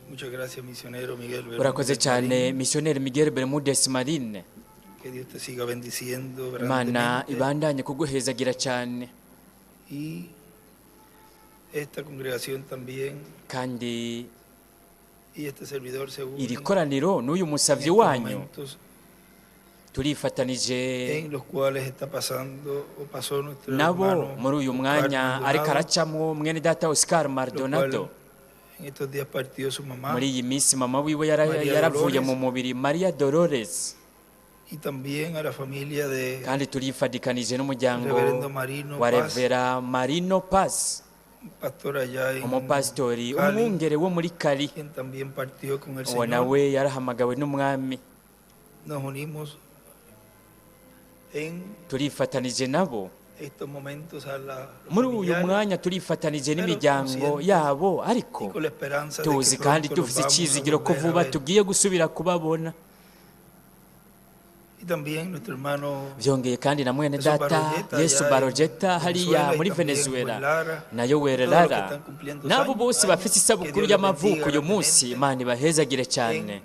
Muchas gracias, misionero Miguel Urakoze Bermúdez cyane, Marín. Misiyoneri Miguel Bermudez Marine. Que Dios te siga bendiciendo Imana grandemente. ibandanye kuguhezagira cyane. Y esta congregación también Kandi y este servidor se iri unen koraniro n'uyu en musavyi estos wanyu momentos turifatanije en los cuales está pasando o pasó nuestro nabo hermano muri uyu Oscar mwanya ariko Maldonado, aracamwo mwene data Oscar lo Maldonado. cual en estos días partió su mamá Muri iyi minsi mama wiwe Maria yaravuye Dolores. mu mubiri, Maria Dolores. Y también a la familia de Kandi turifadikanije n'umuryango Reverendo Marino wa Paz, Revera Marino Paz, un pastor allá en umupasitori, Cali, umwungere wo muri Kali. quien también partió con el Uwo Señor. nawe yarahamagawe n'Umwami. Nos unimos en Turifatanije nabo estos momentos a los muri uyu familiares mwanya, turifatanije pero n'imiryango conscientes yabo, y ariko con la esperanza de que tuzi kandi pronto los dufite vamos a icyizigiro ko volver a vuba ver. tugiye gusubira kubabona. Y también nuestro hermano Byongeye kandi na mwene Yesu data Barogeta Yesu allá en Barogeta hariya Venezuela y muri también Venezuela Joel Lara, na Yoweri todos los que Lara están cumpliendo n'abo bose años, bafite que isabukuru Dios les y'amavuko bendiga uyu munsi, grandemente Imana ibahezagire cyane. en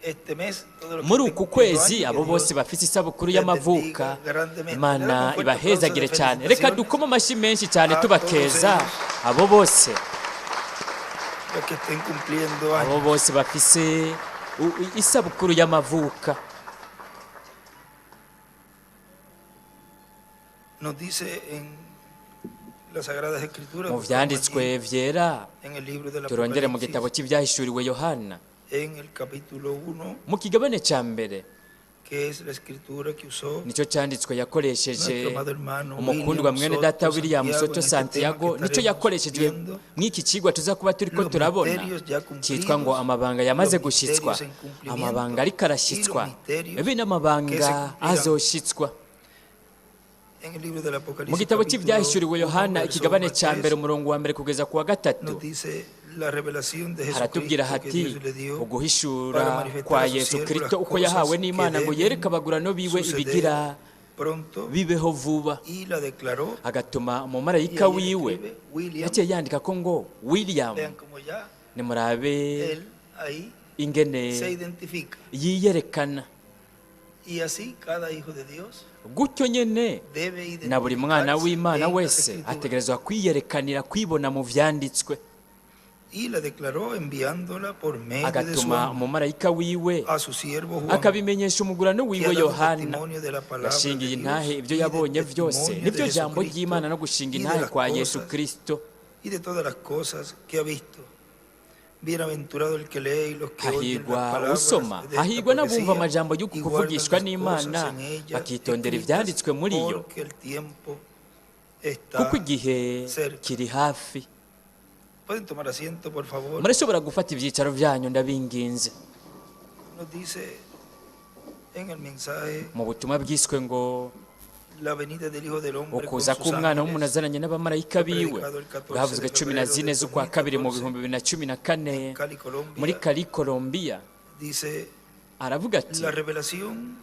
este mes, todos los que Muri estén uku cumpliendo kwezi, años, que abo bose Dios bafite isabukuru les y'amavuka, bendiga grandemente. Le Imana damos un fuerte aplauso de ibahezagire cyane. Reka felicitaciones dukome amashyi menshi cyane a todos tubakeza ellos abo bose, los que estén cumpliendo abo años. bose bafise isabukuru y'amavuka. Nos dice en las Sagradas Escrituras, Mu buscamos vyanditswe allí vyera, en el libro del turongere mu gitabo Apocalipsis, cy'ivyahishuriwe Yohana, en el capítulo 1, mu kigabane ca mbere, que es la escritura que usó nicyo cyanditswe yakoresheje nuestro amado hermano umukundwa William mwene Soto data William Santiago Soto en este tema que Santiago, nicyo estaremos yakoreshejwe viendo, mw'iki cigwa tuza kuba turiko los turabona, misterios ya cyitwa ngo cumplidos, amabanga yamaze los gushitswa, misterios en cumplimiento amabanga ariko y los arashyitswa, misterios be n'amabanga que se cumplirán. azoshitswa. En el libro del Mu Apocalipsis, gitabo capítulo cy'ivyahishuriwe 1, Yohana, verso ikigabane 1 al ca mbere, 3, umurongo wa mbere kugeza ku wa gatatu, nos dice la revelación de haratubwira Jesucristo que hati: Dios le dio para uguhishura manifestar kwa a su Yesu siervo las Kristo uko cosas yahawe que n'Imana ngo yereke deben abagurano biwe suceder ibigira pronto, bibeho vuba, y la declaró. agatuma Y umumarayika ahí él wiwe. escribe William. Yaciye yandika ko ngo William. Vean cómo ya Nimurabe él ahí ingene se identifica. yiyerekana. Y así cada hijo de Dios Gutyo nyene debe na buri mwana identificarse w'Imana en las wese Escrituras. ategerezwa kwiyerekanira, kwibona mu vyanditswe. Y la declaró enviándola por medio de su Agatuma ángel umumarayika wiwe a su siervo Juan, akabimenyesha umugurano que wiwe ha dado Yohana, testimonio de la palabra de yashingiye Dios intahe ibyo y del yabonye vyose, testimonio de nibyo jambo Jesucristo ry'Imana no gushinga y de intahe las kwa Yesu cosas Kristo. y de todas las cosas que ha visto. Bienaventurado el que lee y los que oyen las Hahigwa palabras usoma, de esta hahigwa n'abumva profecía amajambo y'uku y guardan kuvugishwa las n'Imana, cosas en ellas bakitondera escritas, ivyanditswe muri yo, porque el tiempo está kuko igihe cerca. kiri hafi. Pueden tomar asiento, por favor. Murashobora gufata ivyicaro vyanyu, ndabinginze. Nos dice en el mensaje Mu butumwa bwiswe ngo la venida del Hijo del Hombre con ukuza sus k'umwana w'umuntu ángeles, azananye n'abamarayika biwe, predicado el 14 bwavuzwe de cumi na febrero zine del z'ukwa kabiri mu 2014 2014 en Cali, muri Colombia, Cali, Colombia, dice: aravuga ati: la revelación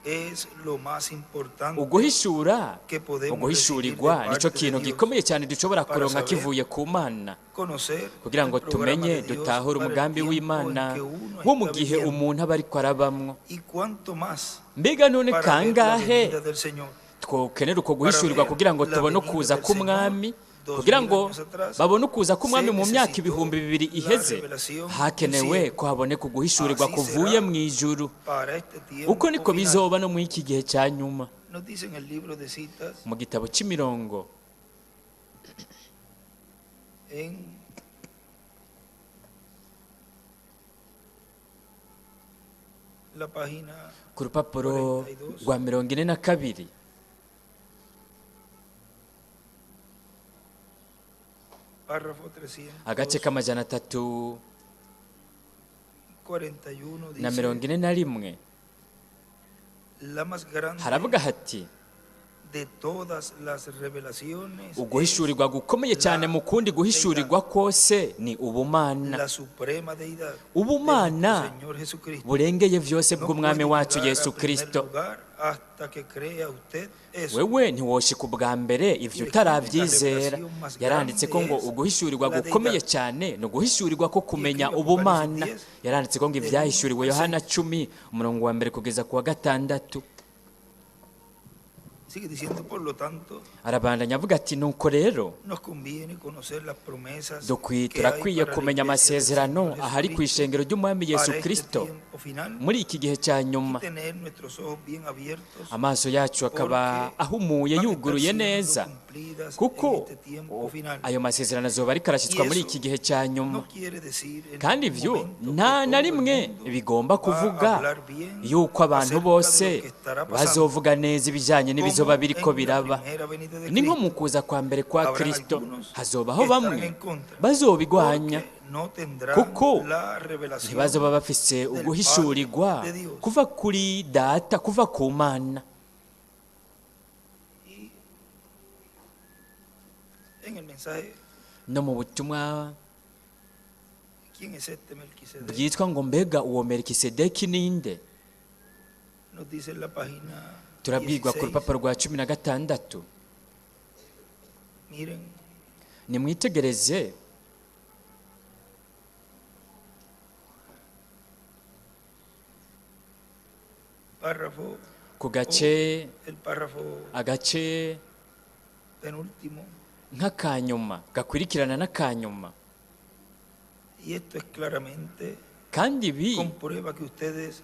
es lo más importante uguhishura, que podemos uguhishurirwa recibir de nico parte de kintu Dios gikomeye cyane dushobora para kuronka saber kivuye ku Mana, conocer kugira el ngo programa tumenye, de Dios dutahure para el umugambi tiempo en w'Imana que uno wo mu está gihe viviendo umuntu aba ariko arabamwo. y cuanto más Mbega none para ver la kangahe venida del Señor. twokenera uko Para guhishurirwa ver kugira ngo la tubone venida ukuza del k'Umwami? Señor, dos Kugira mil ngo años atrás, babone ukuza k'Umwami se mu myaka necesitó 2000 la iheze, revelación del hakenewe cielo. ko haboneka uguhishurirwa Así kuvuye será mu ijuru. para este Uko tiempo niko final. bizoba no muri iki gihe cya nyuma. Nos dice en el libro de citas Mu gitabo cy'imirongo, en la página ku rupapuro 42, rwa 42, párrafo agace k'341 341, dice: 41, la más grande haravuga hati: de todas las revelaciones es Uguhishurirwa gukomeye cyane mu kundi guhishurirwa kose ni ubumana. la suprema deidad de Ubumana nuestro Señor Jesucristo. burengeye vyose No bw'umwami puede wacu llegar Yesu a primer Kristo. lugar hasta que crea usted eso. Wewe ntiwoshika ubwa mbere ivyo utaravyizera. Yaranditse ko ngo uguhishurirwa gukomeye cyane ni uguhishurirwa ko kumenya ubumana. Yaranditse ko ngo ivyahishuriwe Yohana 10 umurongo wa 1 kugeza ku wa 6. Sigue diciendo, por lo tanto, Arabandanya avuga ati nuko rero nos conviene conocer las promesas dukwiye que hay turakwiye para la kumenya iglesia del amasezerano Señor ahari ku Jesucristo ishengero ry'umwami Yesu para este Kristo tiempo final muri iki gihe cya nyuma, y tener nuestros ojos bien abiertos amaso yacu akaba porque ahumuye van a estar yuguruye siendo neza, cumplidas en kuko este tiempo final. ayo masezerano azoba ariko arashyitswa Y muri eso iki gihe cya nyuma. no quiere decir en Kandi ningún ivyo momento que nta na todo el rimwe mundo bigomba va a kuvuga hablar bien yuko abantu acerca de bose lo que estará pasando. bazovuga neza ibijanye n'ibizoba Como biriko en la biraba. primera venida de Ni nko Cristo, mu kuza kwa mbere kwa habrán Kristo algunos hazobaho que estarán bamwe en contra, bazobigwanya, porque no tendrán kuko la revelación ntibazoba bafise del uguhishurirwa Padre de Dios. kuva kuri Data, kuva ku Mana. Y en el mensaje, No mu butumwa ¿quién es este Melquisedec? bwitwa ngo mbega uwo Melikisedeki ninde, Nos dice en la página turabwirwa ku 16. rupapuro rwa 16. Miren, Nimwitegereze párrafo, ku gace el párrafo agace penúltimo, nk'akanyuma gakurikirana n'akanyuma. y esto es claramente Kandi ibi comprueba que ustedes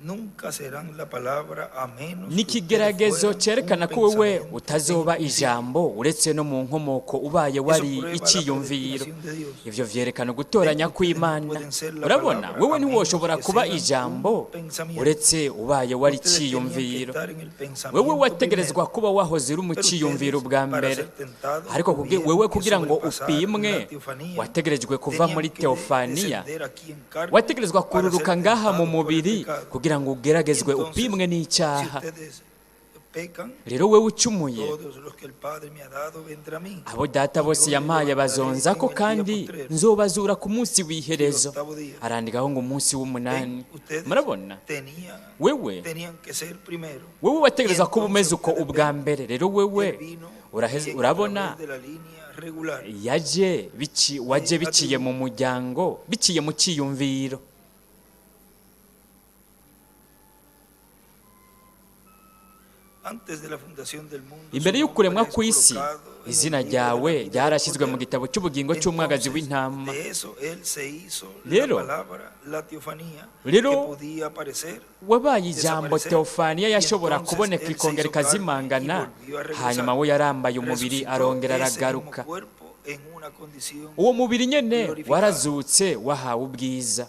nunca serán la palabra a menos ni que ustedes ikigeragezo fueran cyerekana un ko wewe pensamiento utazoba en principio. ijambo uretse no mu nkomoko ubaye Eso wari prueba la iciyumviro. predestinación de Dios. Ivyo vyerekana ugutoranya De que ustedes no kw'Imana. pueden ser la Urabona, palabra wewe a menos ntiwoshobora que kuba sean ijambo un pensamiento. uretse ubaye wari Ustedes tenían que iciyumviro. estar en el Wewe pensamiento wategerezwa primero. kuba wahoze uri mu Pero ciyumviro ustedes, bwa para mbere, ser tentados, ariko tuvieron wewe que kugira ngo sobrepasar la upimwe teofanía, wategerejwe kuva tenían muri que teofaniya, descender aquí en carne wategerezwa para ser kururuka ngaha mu tentados por el mubiri pecado. kugira ngo ugeragezwe Entonces, upimwe si n'icyaha. ustedes pecan, Rero wewe ucumuye, todos los que el Padre me ha dado vendrán a mí. abo Data Y bose yo les yampaye levantaré bazonzako en el día kandi postrero. nzobazura ku munsi w'iherezo. El octavo día. Arandikaho ngo umunsi w'umunani. Ven, ustedes Murabona, tenían, wewe tenían que ser primero. wewe wategerezwa Y kuba umeze entonces uko ustedes ubwa ven, mbere. Rero wewe él vino uraheze a urabona través de la línea regular. yaje bici waje biciye mu muryango, biciye mu ciyumviro. Antes de la fundación del mundo, Imbere su y'ukuremwa nombre es kw'isi, colocado en el izina libro de la ryawe vida del ryarashyizwe mu Cordero. gitabo cy'ubugingo cy'umwagazi Entonces, w'intama. de eso él se hizo la Rero, palabra, la teofanía, rero, que podía aparecer, wabaye ijambo desaparecer, teofaniya y yashobora entonces kuboneka él se ikongera hizo carne y ikazimangana, volvió a regresar. hanyuma we yarambaye umubiri Resucitó arongera ese mismo aragaruka. cuerpo en una condición Uwo mubiri nyene glorificada. warazutse wahawe ubwiza.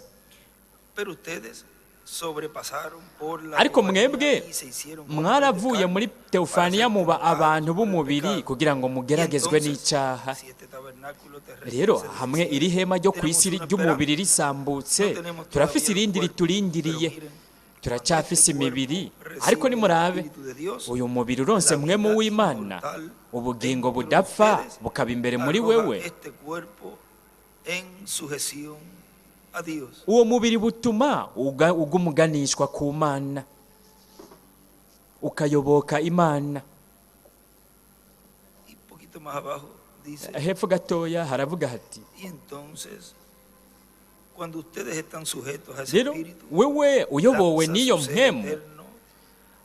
Pero ustedes sobrepasaron por la Ariko teofanía mwebwe y se hicieron hombres de mwaravuye carne muri para ser teofaniya muba tentados abantu por el b'umubiri pecado. kugira ngo Y mugeragezwe entonces, n'icyaha. si este tabernáculo terrestre Rero se hamwe iri deshizo, hema ryo ku tenemos isi una ry'umubiri esperanza. risambutse, No tenemos turafise todavía el irindi cuerpo, riturindiriye, pero miren, turacyafise cuando este imibiri. cuerpo Ariko recibe el nimurabe, Espíritu de Dios, uyu mubiri uronse la mwemu vida w'Imana, inmortal ubugingo dentro de budapfa ustedes bukaba imbere muri arroja wewe. este cuerpo en sujeción a Dios. Uwo mubiri butuma ugumuganishwa ku Mana, ukayoboka Imana. Y poquito más abajo dice, Hepfo gatoya haravuga hati, y entonces, cuando ustedes están sujetos a ese rero espíritu, wewe uyobowe lanza n'iyo su ser mpemu, eterno,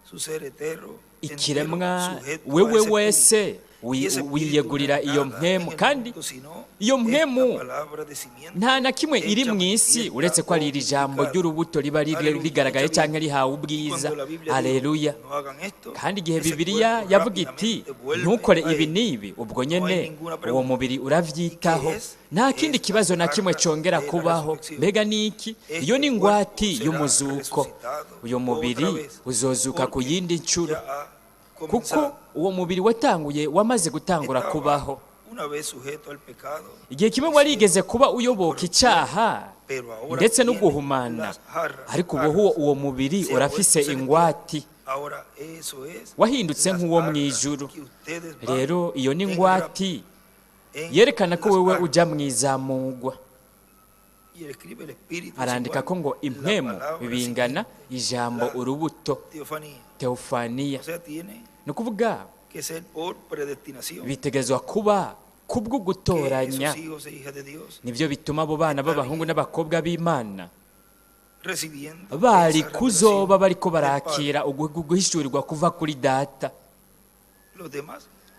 su ser eterno, ikiremwa entero sujeto a wewe ese wese espíritu. Y ese espíritu no wiyegurira es iyo nada en mpemu, el kandi mundo sino iyo esta mpemu palabra de simiente nta na kimwe iri hecha mu isi manifiesta uretse ko ari o iri jambo glorificada. ry'urubuto riba Aleluya. rigaragaye Escucha bien. canke rihawe Y ubwiza. cuando la Biblia dijo, Aleluya. no hagan esto, Kandi igihe ese Bibiliya cuerpo yavuga iti rápidamente vuelve ntukore a ibi él. n'ibi, ubwo No hay nyene ninguna uwo pregunta. mubiri ¿Y uravyitaho, qué es? nta kindi Es la kibazo na kimwe carga congera de la kubaho. resurrección. Mbega niki? Iyo Este ni cuerpo ingwati será y'umuzuko. resucitado Uyu mubiri otra vez, uzozuka ku porque yindi ncuro, ya ha kuko comenzado. uwo mubiri watanguye wamaze gutangura Estaba kubaho. una vez sujeto al pecado Igihe kimwe y warigeze siendo kuba uyoboka icyaha pero ahora ndetse no tiene guhumana, las jarras, ariko ubu arras. uwo mubiri Se ha urafise vuelto celestial. ingwati, Wahindutse nk'uwo mu ijuru. Rero iyo ni ingwati yerekana ko wewe ujya mu izamugwa. Arandika ko ngo impwemu bingana ijambo urubuto, teofaniya. Ni ukuvuga bitegerezwa kuba kubwo gutoranya. Nibyo bituma abo bana b'abahungu n'abakobwa b'Imana bari kuzoba bariko barakira uguhishurirwa kuva kuri Data.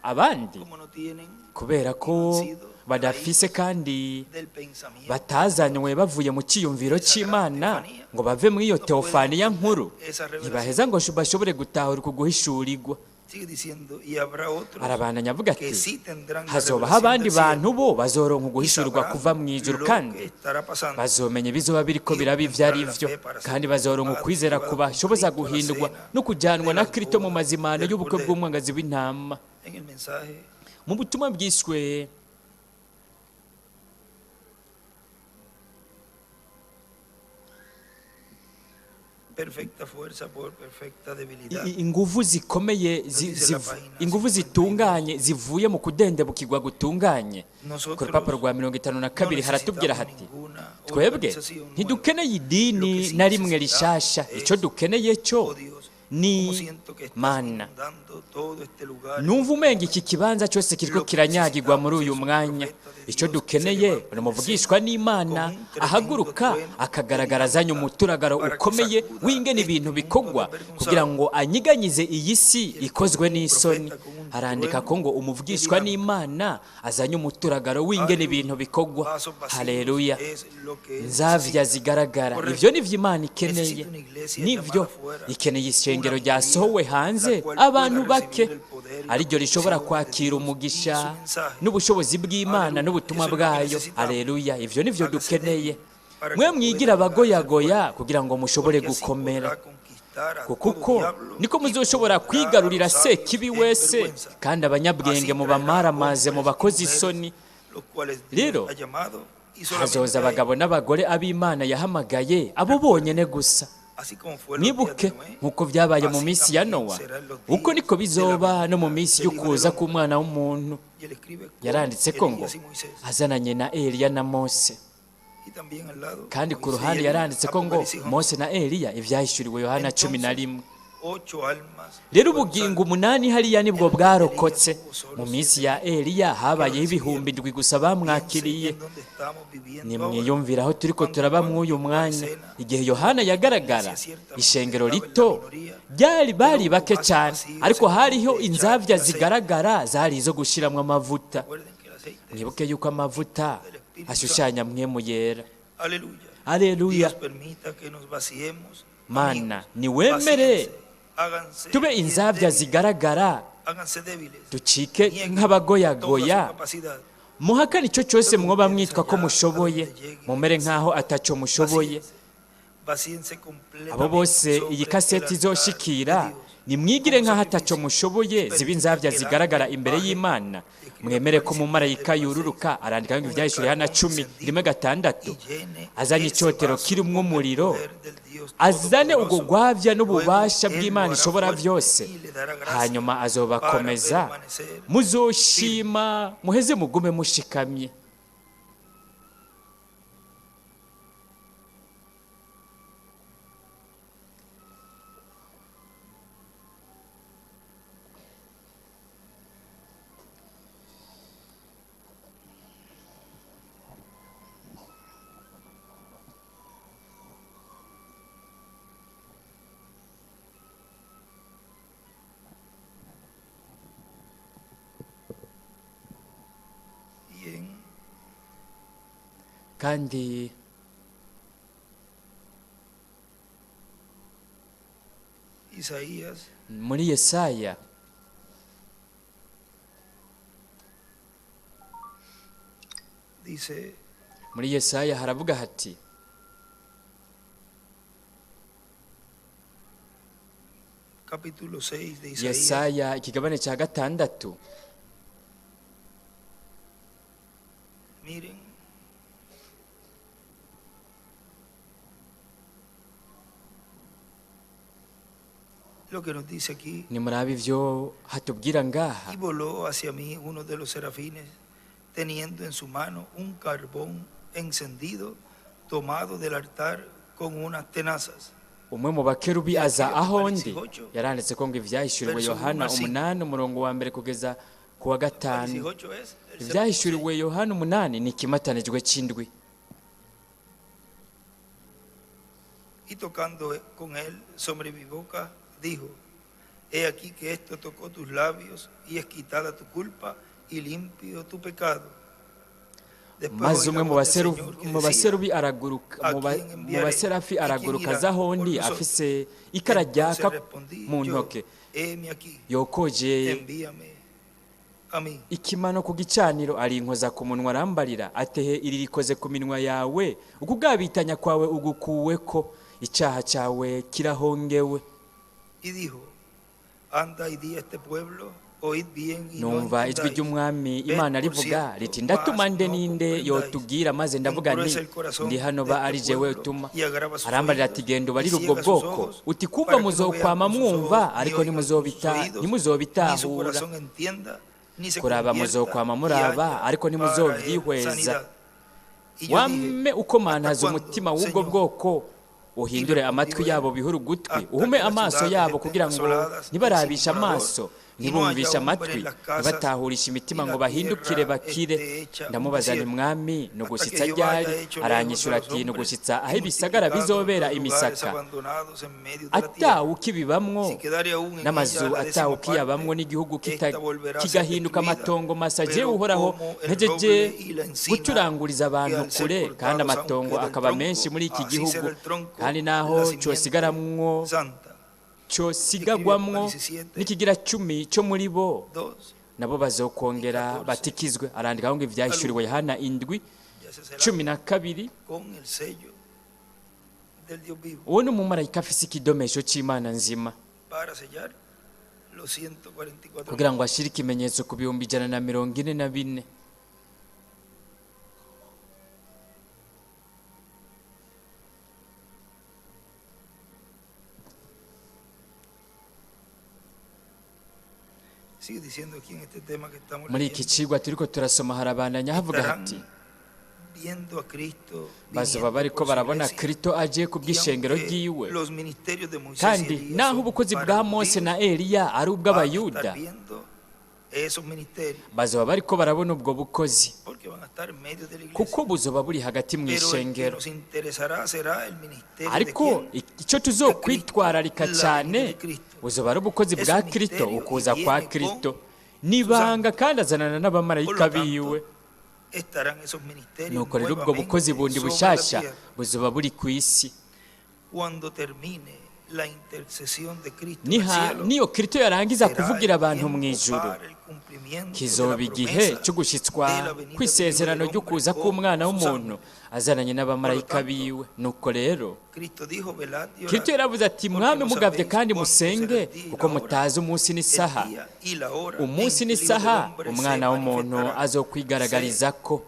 Abandi kubera ko badafise kandi batazanywe bavuye mu cyiyumviro cy'Imana ngo bave muri iyo teofaniya nkuru, ntibaheza ngo bashobore gutahura uku guhishurirwa. Arabandanya avuga ati hazobaho abandi bantu bo bazoronka uguhishurirwa kuva mu ijuru, kandi bazomenya ibizoba biriko biraba ivyo ari vyo, kandi bazoronka ukwizera kubashoboza guhindurwa no kujyanwa na Kristo mu mazimano y'ubukwe bw'umwangazi w'intama. Mu butumwa bwiswe inguvu zikomeye, inguvu zitunganye zivuye mu kudendebukirwa gutunganye, ku rupapuro rwa 52 haratubwira hati twebwe ntidukeneye idini na rimwe rishasha, icyo dukeneye cyo ni Mana. Numva umenga iki kibanza cyose kiriko kiranyagirwa muri uyu mwanya. Icyo dukeneye ni umuvugishwa n'Imana ahaguruka akagaragara azanye umuturagaro ukomeye w'ingene ibintu bikorwa kugira ngo anyiganyize iyi si ikozwe n'isoni. Arandika ko ngo umuvugishwa n'Imana azanye umuturagaro w'ingene ibintu bikorwa. Haleluya! Nzavya zigaragara, ivyo nivyo Imana ikeneye, nivyo ikeneye ishengero ryasohowe hanze abantu bake ariryo rishobora kwakira umugisha n'ubushobozi bw'Imana n'ubutumwa bwayo. Haleluya! Ivyo nivyo dukeneye. Mwe mwigira abagoyagoya kugira ngo mushobore gukomera, kuko niko muzoshobora kwigarurira sekibi wese, kandi abanyabwenge mubamaramaze mu bakozi isoni. Rero hazoza abagabo n'abagore ab'Imana yahamagaye, abo bonyene gusa. Mwibuke nk'uko byabaye mu minsi ya Nowa, uko niko bizoba no mu minsi y'ukuza k'umwana w'umuntu. Yaranditse ko ngo azananye na Eliya na Mose, kandi ku ruhande yaranditse ko ngo Mose na Eliya ivyahishuriwe Yohana 11. Rero ubugingo 8 hariya nibwo bwarokotse. Mu minsi ya Eliya habayeho 7,000 gusa bamwakiriye. Nimwiyumvira aho turiko turaba mw'uyu mwanya. Igihe Yohana yagaragara, ishengero rito ryari bari bake cyane, ariko hariho inzavya zigaragara zari izo gushiramwo amavuta. Mwibuke yuko amavuta ashushanya mpwemu yera. Haleluya! Mana, niwemere tube inzavya zigaragara, ducike nk'abagoyagoya, muhakane icyo cyose mwoba mwitwa ko mushoboye, mumere nk'aho ataco mushoboye. Abo bose iyi kaseti izoshikira, nimwigire nk'aho ataco mushoboye, zibe inzavya zigaragara imbere y'Imana. Mwemere ko umumarayika yururuka. Arandika ngo ivyahishuriwe Yohana 10:1-6, azanye icyotero kirimwo umuriro, azane ubwo gwavya n'ububasha bw'Imana ishobora byose, hanyuma azobakomeza, muzoshima muheze mugume mushikamye. Kandi muri Yesaya haravuga hati Yesaya ikigabane cya 6. Lo que nos dice aquí. Nimurabe ivyo hatubwira ngaha. Y voló hacia mí uno de los serafines, teniendo en su mano un carbón encendido, tomado del altar con unas tenazas. Umwe mu bakerubi aza aho ndi. Yaranditse ko ngo ivyahishuriwe Yohana 8 umurongo wa 1 kugeza ku wa 5. Ivyahishuriwe Yohana 8 ni ikimatanijwe c'indwi. Y tocando con él sobre mi boca, dijo: He aquí que esto tocó tus labios y es quitada tu culpa y limpio tu pecado. Maze umwe mu baserubi araguruka, mu baserafi araguruka aza aho ndi afise ikara ryaka mu ntoke, yokoje ikimano ku gicaniro, arinkoza ku munwa, arambarira atehe iri rikoze ku minwa yawe, ukugabitanya kwawe ugukuweko, icyaha cyawe kirahongewe. Numva ijwi ry'Umwami Imana rivuga riti: ndatuma nde ninde yotubwira? Maze ndavuga nti: ndi hano, ba ari jewe utuma. Arambarira ati: genda ubarire ubwo bwoko uti: kumva muzokwama mwumva, ariko ntimuzobitahura, kuraba muzokwama muraba, ariko ntimuzovyihweza. Wame ukomantaza umutima w'ubwo bwoko, uhindure amatwi yabo bihuru ugutwi, uhume amaso yabo kugira ngo ntibarabishe amaso, ntibumvishe amatwi, ntibatahurishe imitima ngo bahindukire bakire. Ndamubaza nti: Mwami, ni ugushyitsa ryari? Aranyishura ati: ni ugushyitsa aho ibisagara bizobera imisaka, atawukibibamwo, n'amazu atawukiyabamwo, n'igihugu kigahinduka amatongo masa. Jewe Uhoraho ntegeje gucuranguriza abantu kure, kandi amatongo akaba menshi muri iki gihugu, kandi naho cosigaramwo cosigagwamwo n'ikigira 10 cyo muri bo, nabo bazokongera batikizwe. Arandika ngo ivyahishuriwe Yohana 7 12. Uwo ni umumarayika afise ikidomesho c'Imana nzima kugira ngo ashire ikimenyetso ku 144,000. Muri iki cigwa turiko turasoma harabandanya havuga hati: bazoba bariko barabona Kristo aje ku bw'ishengero ryiwe, kandi naho ubukozi bwa Mose na Eliya ari ubw'Abayuda, bazoba bariko barabona ubwo bukozi, kuko buzoba buri hagati mu ishengero. Ariko icyo tuzokwitwararika cyane buzoba ari ubukozi bwa Kristo, ukuza kwa Kristo nibanga, kandi azanana n'abamarayika biwe. Nuko rero ubwo bukozi bundi bushasha buzoba buri ku isi. Niyo Kristo yarangiza kuvugira abantu mu ijuru, kizoba igihe cyo gushyitswa kw'isezerano ryo kuza k'Umwana w'umuntu azananye n'abamarayika biwe. Nuko rero Kristo yaravuze ati: mwami mugavye kandi musenge, kuko mutazi umunsi n'isaha. Umunsi n'isaha Umwana w'umuntu azokwigaragarizako,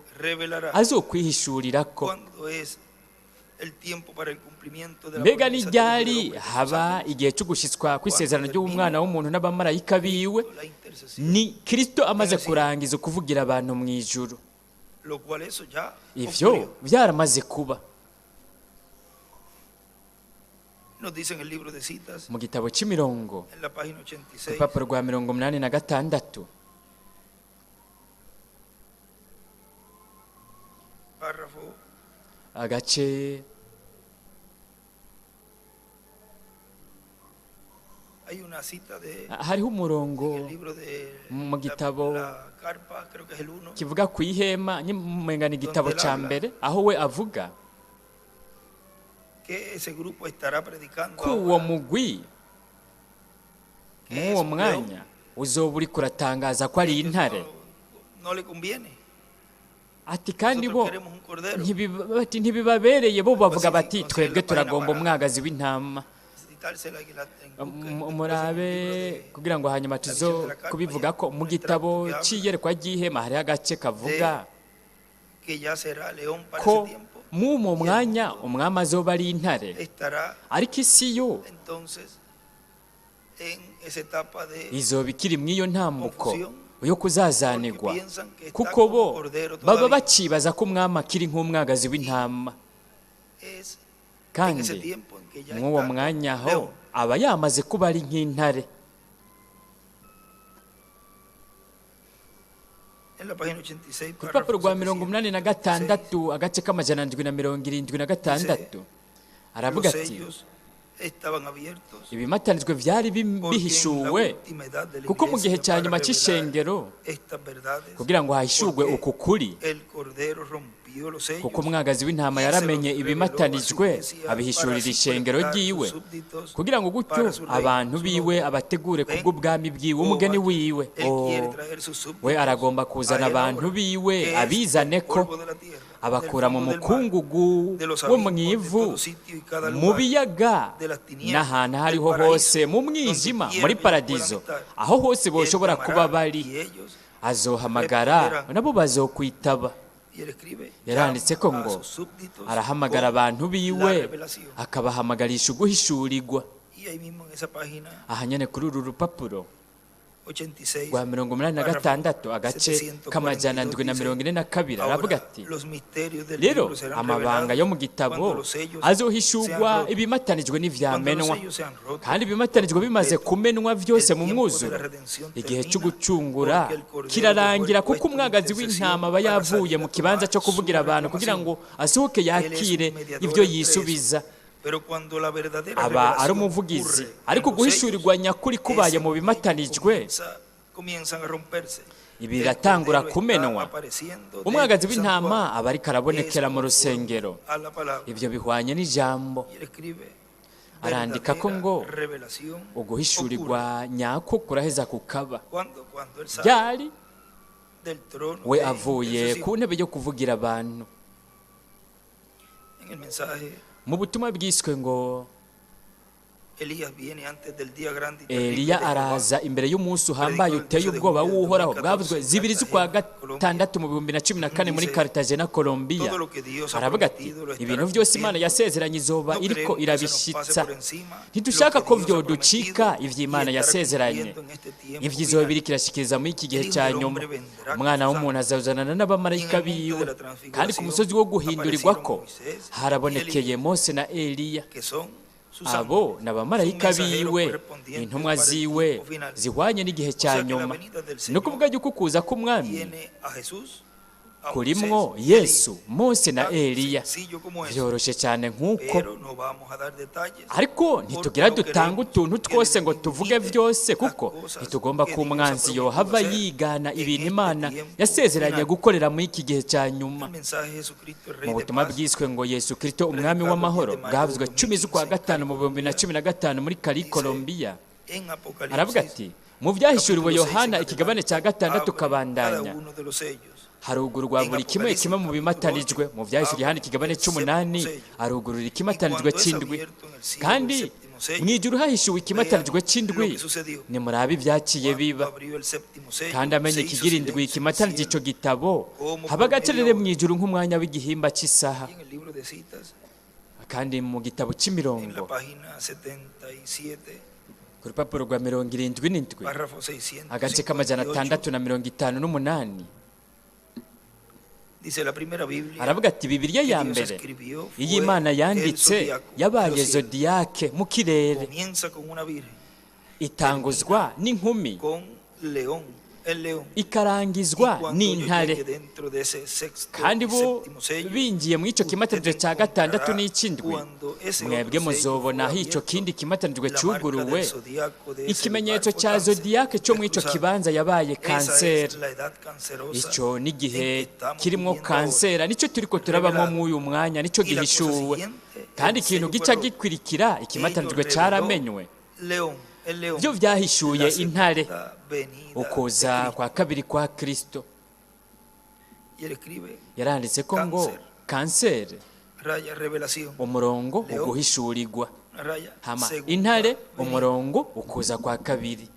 azokwihishurirako. Mbega ni ryari haba igihe cyo gushyitswa kw'isezerano ry'Umwana w'umuntu n'abamarayika biwe? Ni Kristo amaze kurangiza kuvugira abantu mu ijuru. Ivyo byaramaze kuba. Mu gitabo c'imirongo, urupapuro rwa 86, agace hariho umurongo mu gitabo kivuga ku ihema, umenga ni igitabo ca mbere, aho we avuga ko uwo mugwi mw'uwo mwanya uzoba uriko uratangaza ko ari intare. Ati kandi bo ntibibabereye, bo bavuga bati: twebwe turagomba umwagazi w'intama. Murabe kugira ngo hanyuma tuzo kubivuga ko mu gitabo c'iyerekwa ry'ihema hariho agace kavuga ko mw'uwo mwanya umwami azoba ari intare, ariko isi yo Izoba ikiri mw'iyo ntambuko yo kuzazanirwa, kuko bo baba bacibaza ko umwami akiri nk'umwagazi w'intama, kandi mw'uwo mwanya aho aba yamaze kuba ari nk'intare. Ku rupapuro rwa 86 agace k'776 aravuga ati ibimatanijwe byari bihishuwe, kuko mu gihe cya nyuma cy'ishengero kugira ngo hahishurwe uku kuri, kuko umwagazi w'intama yaramenye ibimatanijwe abihishurira ishengero ryiwe, kugira ngo gutyo abantu biwe abategure kubw'ubwami bwiwe, umugeni wiwe. We aragomba kuzana abantu biwe abizane ko abakura mu mukungugu wo mu ivu, mu biyaga n'ahantu aho ariho hose, mu mwijima, muri paradizo, aho hose boshobora kuba bari. Azohamagara nabo bazokwitaba. Yaranditse ko ngo arahamagara abantu biwe akabahamagarisha uguhishurirwa. Aha nyene kuri uru rupapuro rwa 86 agace k'742 aravuga ati rero amabanga yo mu gitabo azohishurwa ibimatanijwe n'ivyamenwa, kandi ibimatanijwe bimaze kumenwa vyose mu mwuzuro. Igihe cyo gucungura kirarangira, kuko umwagazi w'intama aba yavuye mu kibanza cyo kuvugira abantu kugira ngo asohoke yakire ibyo yisubiza. Aba ari umuvugizi, ariko guhishurirwa nyakuri kubaye mu bimatanijwe, ibi biratangura kumenwa. Umwagazi w'intama aba ariko arabonekera mu rusengero. Ibyo bihwanye n'ijambo. Arandika ko ngo uguhishurirwa nyako kuraheza kukaba ryari we avuye ku ntebe yo kuvugira abantu. Mu butumwa bwiswe ngo Eliya araza imbere y'umunsi uhambaye uteye ubwoba w'Uhoraho, bwavuzwe 2 z'ukwa gatandatu mu 2014 muri Cartagena, Colombia. Aravuga ati ibintu byose Imana yasezeranye izoba iriko irabishitsa. Ntidushaka ko vyoducika ivy'Imana yasezeranye, ivyo izoba biriko irashikiriza muri iki gihe cya nyuma. Umwana w'umuntu azazanana n'abamarayika biwe, kandi ku musozi wo guhindurirwako harabonekeye Mose na Eliya. Abo ni abamarayika biwe, intumwa ziwe zihwanye n'igihe cya nyuma. Ni ukuvuga yuko ukuza k'umwami kurimwo Yesu, Mose na Eliya. Vyoroshe cyane nk'uko, ariko ntitugira dutanga utuntu twose ngo tuvuge vyose, kuko ntitugomba ko umwanzi yohava yigana ibintu Imana yasezeranye gukorera muri iki gihe cya nyuma. Mu butumwa bwiswe ngo Yesu Kristo umwami w'amahoro, bwavuzwe 10 z'ukwa gatanu mu 2015 muri Cali, Colombia, aravuga ati mu byahishuriwe Yohana ikigabane cya 6 kabandanya harugurwa buri kimwe kimwe mu bimatanijwe. Mu byahishuriwe Yohana ikigabane 8 arugurura ikimatanijwe c'indwi, kandi mu ijuru hahishuwe ikimatanijwe c'indwi. Nimurabe ibyaciye biba, kandi amenye ikigira indwi ikimatanije ico gitabo, haba agacerere mu ijuru nk'umwanya w'igihimba cy'isaha. Kandi mu gitabo c'imirongo ku rupapuro rwa 77 agace k'658 aravuga ati Bibiliya ya mbere iyi Imana yanditse yabaye zodiyake mu kirere, itanguzwa n'inkumi ikarangizwa n'intare. Kandi bo bingiye mu ico kimatanijwe cya 6 n'ikindwi, mwebwe muzobona aho ico kindi kimatanijwe cyuguruwe, ikimenyetso cya zodiyake cyo mu ico kibanza yabaye kanseri. Ico n'igihe kirimo kansera, nicyo turiko turabamo mw'uyu mwanya, nicyo gihishuwe. Kandi ikintu gica gikwirikira ikimatanijwe caramenywe, byo vyahishuye intare, ukuza kwa kabiri kwa Kristo. Yaranditse ko ngo kanseri, umurongo uguhishurirwa, hama intare, umurongo ukuza kwa kabiri.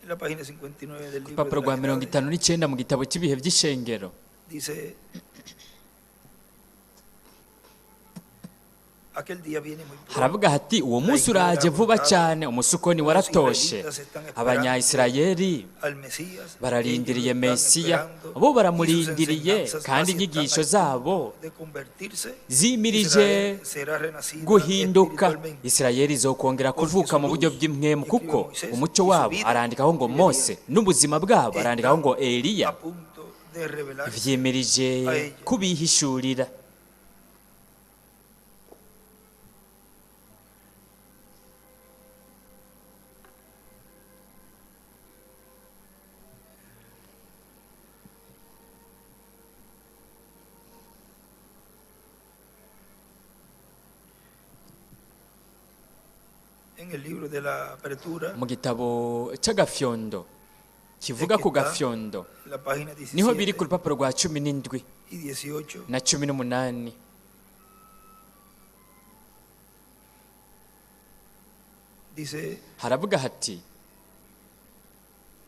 En la página 59 del Ku libro rupapuro de rwa las mirongo Edades, itanu n'icyenda mu gitabo cy'ibihe by'ishengero, dice: aquel día viene muy pronto. Haravuga hati: uwo munsi uraje vuba cyane. Umusukoni waratoshe. Abanyayisirayeli Al Mesías, bararindiriye ellos lo están Mesiya, esperando, bo y sus baramurindiriye, enseñanzas kandi casi están inyigisho a punto zabo de convertirse. zimirije Israel será renacida guhinduka. espiritualmente. Isirayeli izokongera kuvuka mu buryo bw'impwemu, kuko umucyo wabo, arandikaho ngo Mose, n'ubuzima bwabo, arandikaho ngo Eliya, A punto de revelarse vyimirije kubihishurira. En el libro de la apertura, Mu gitabo c'agafyondo, kivuga ku gafyondo, en la página niho biri ku 17 rupapuro rwa 17 y 18, na 18, dice haravuga hati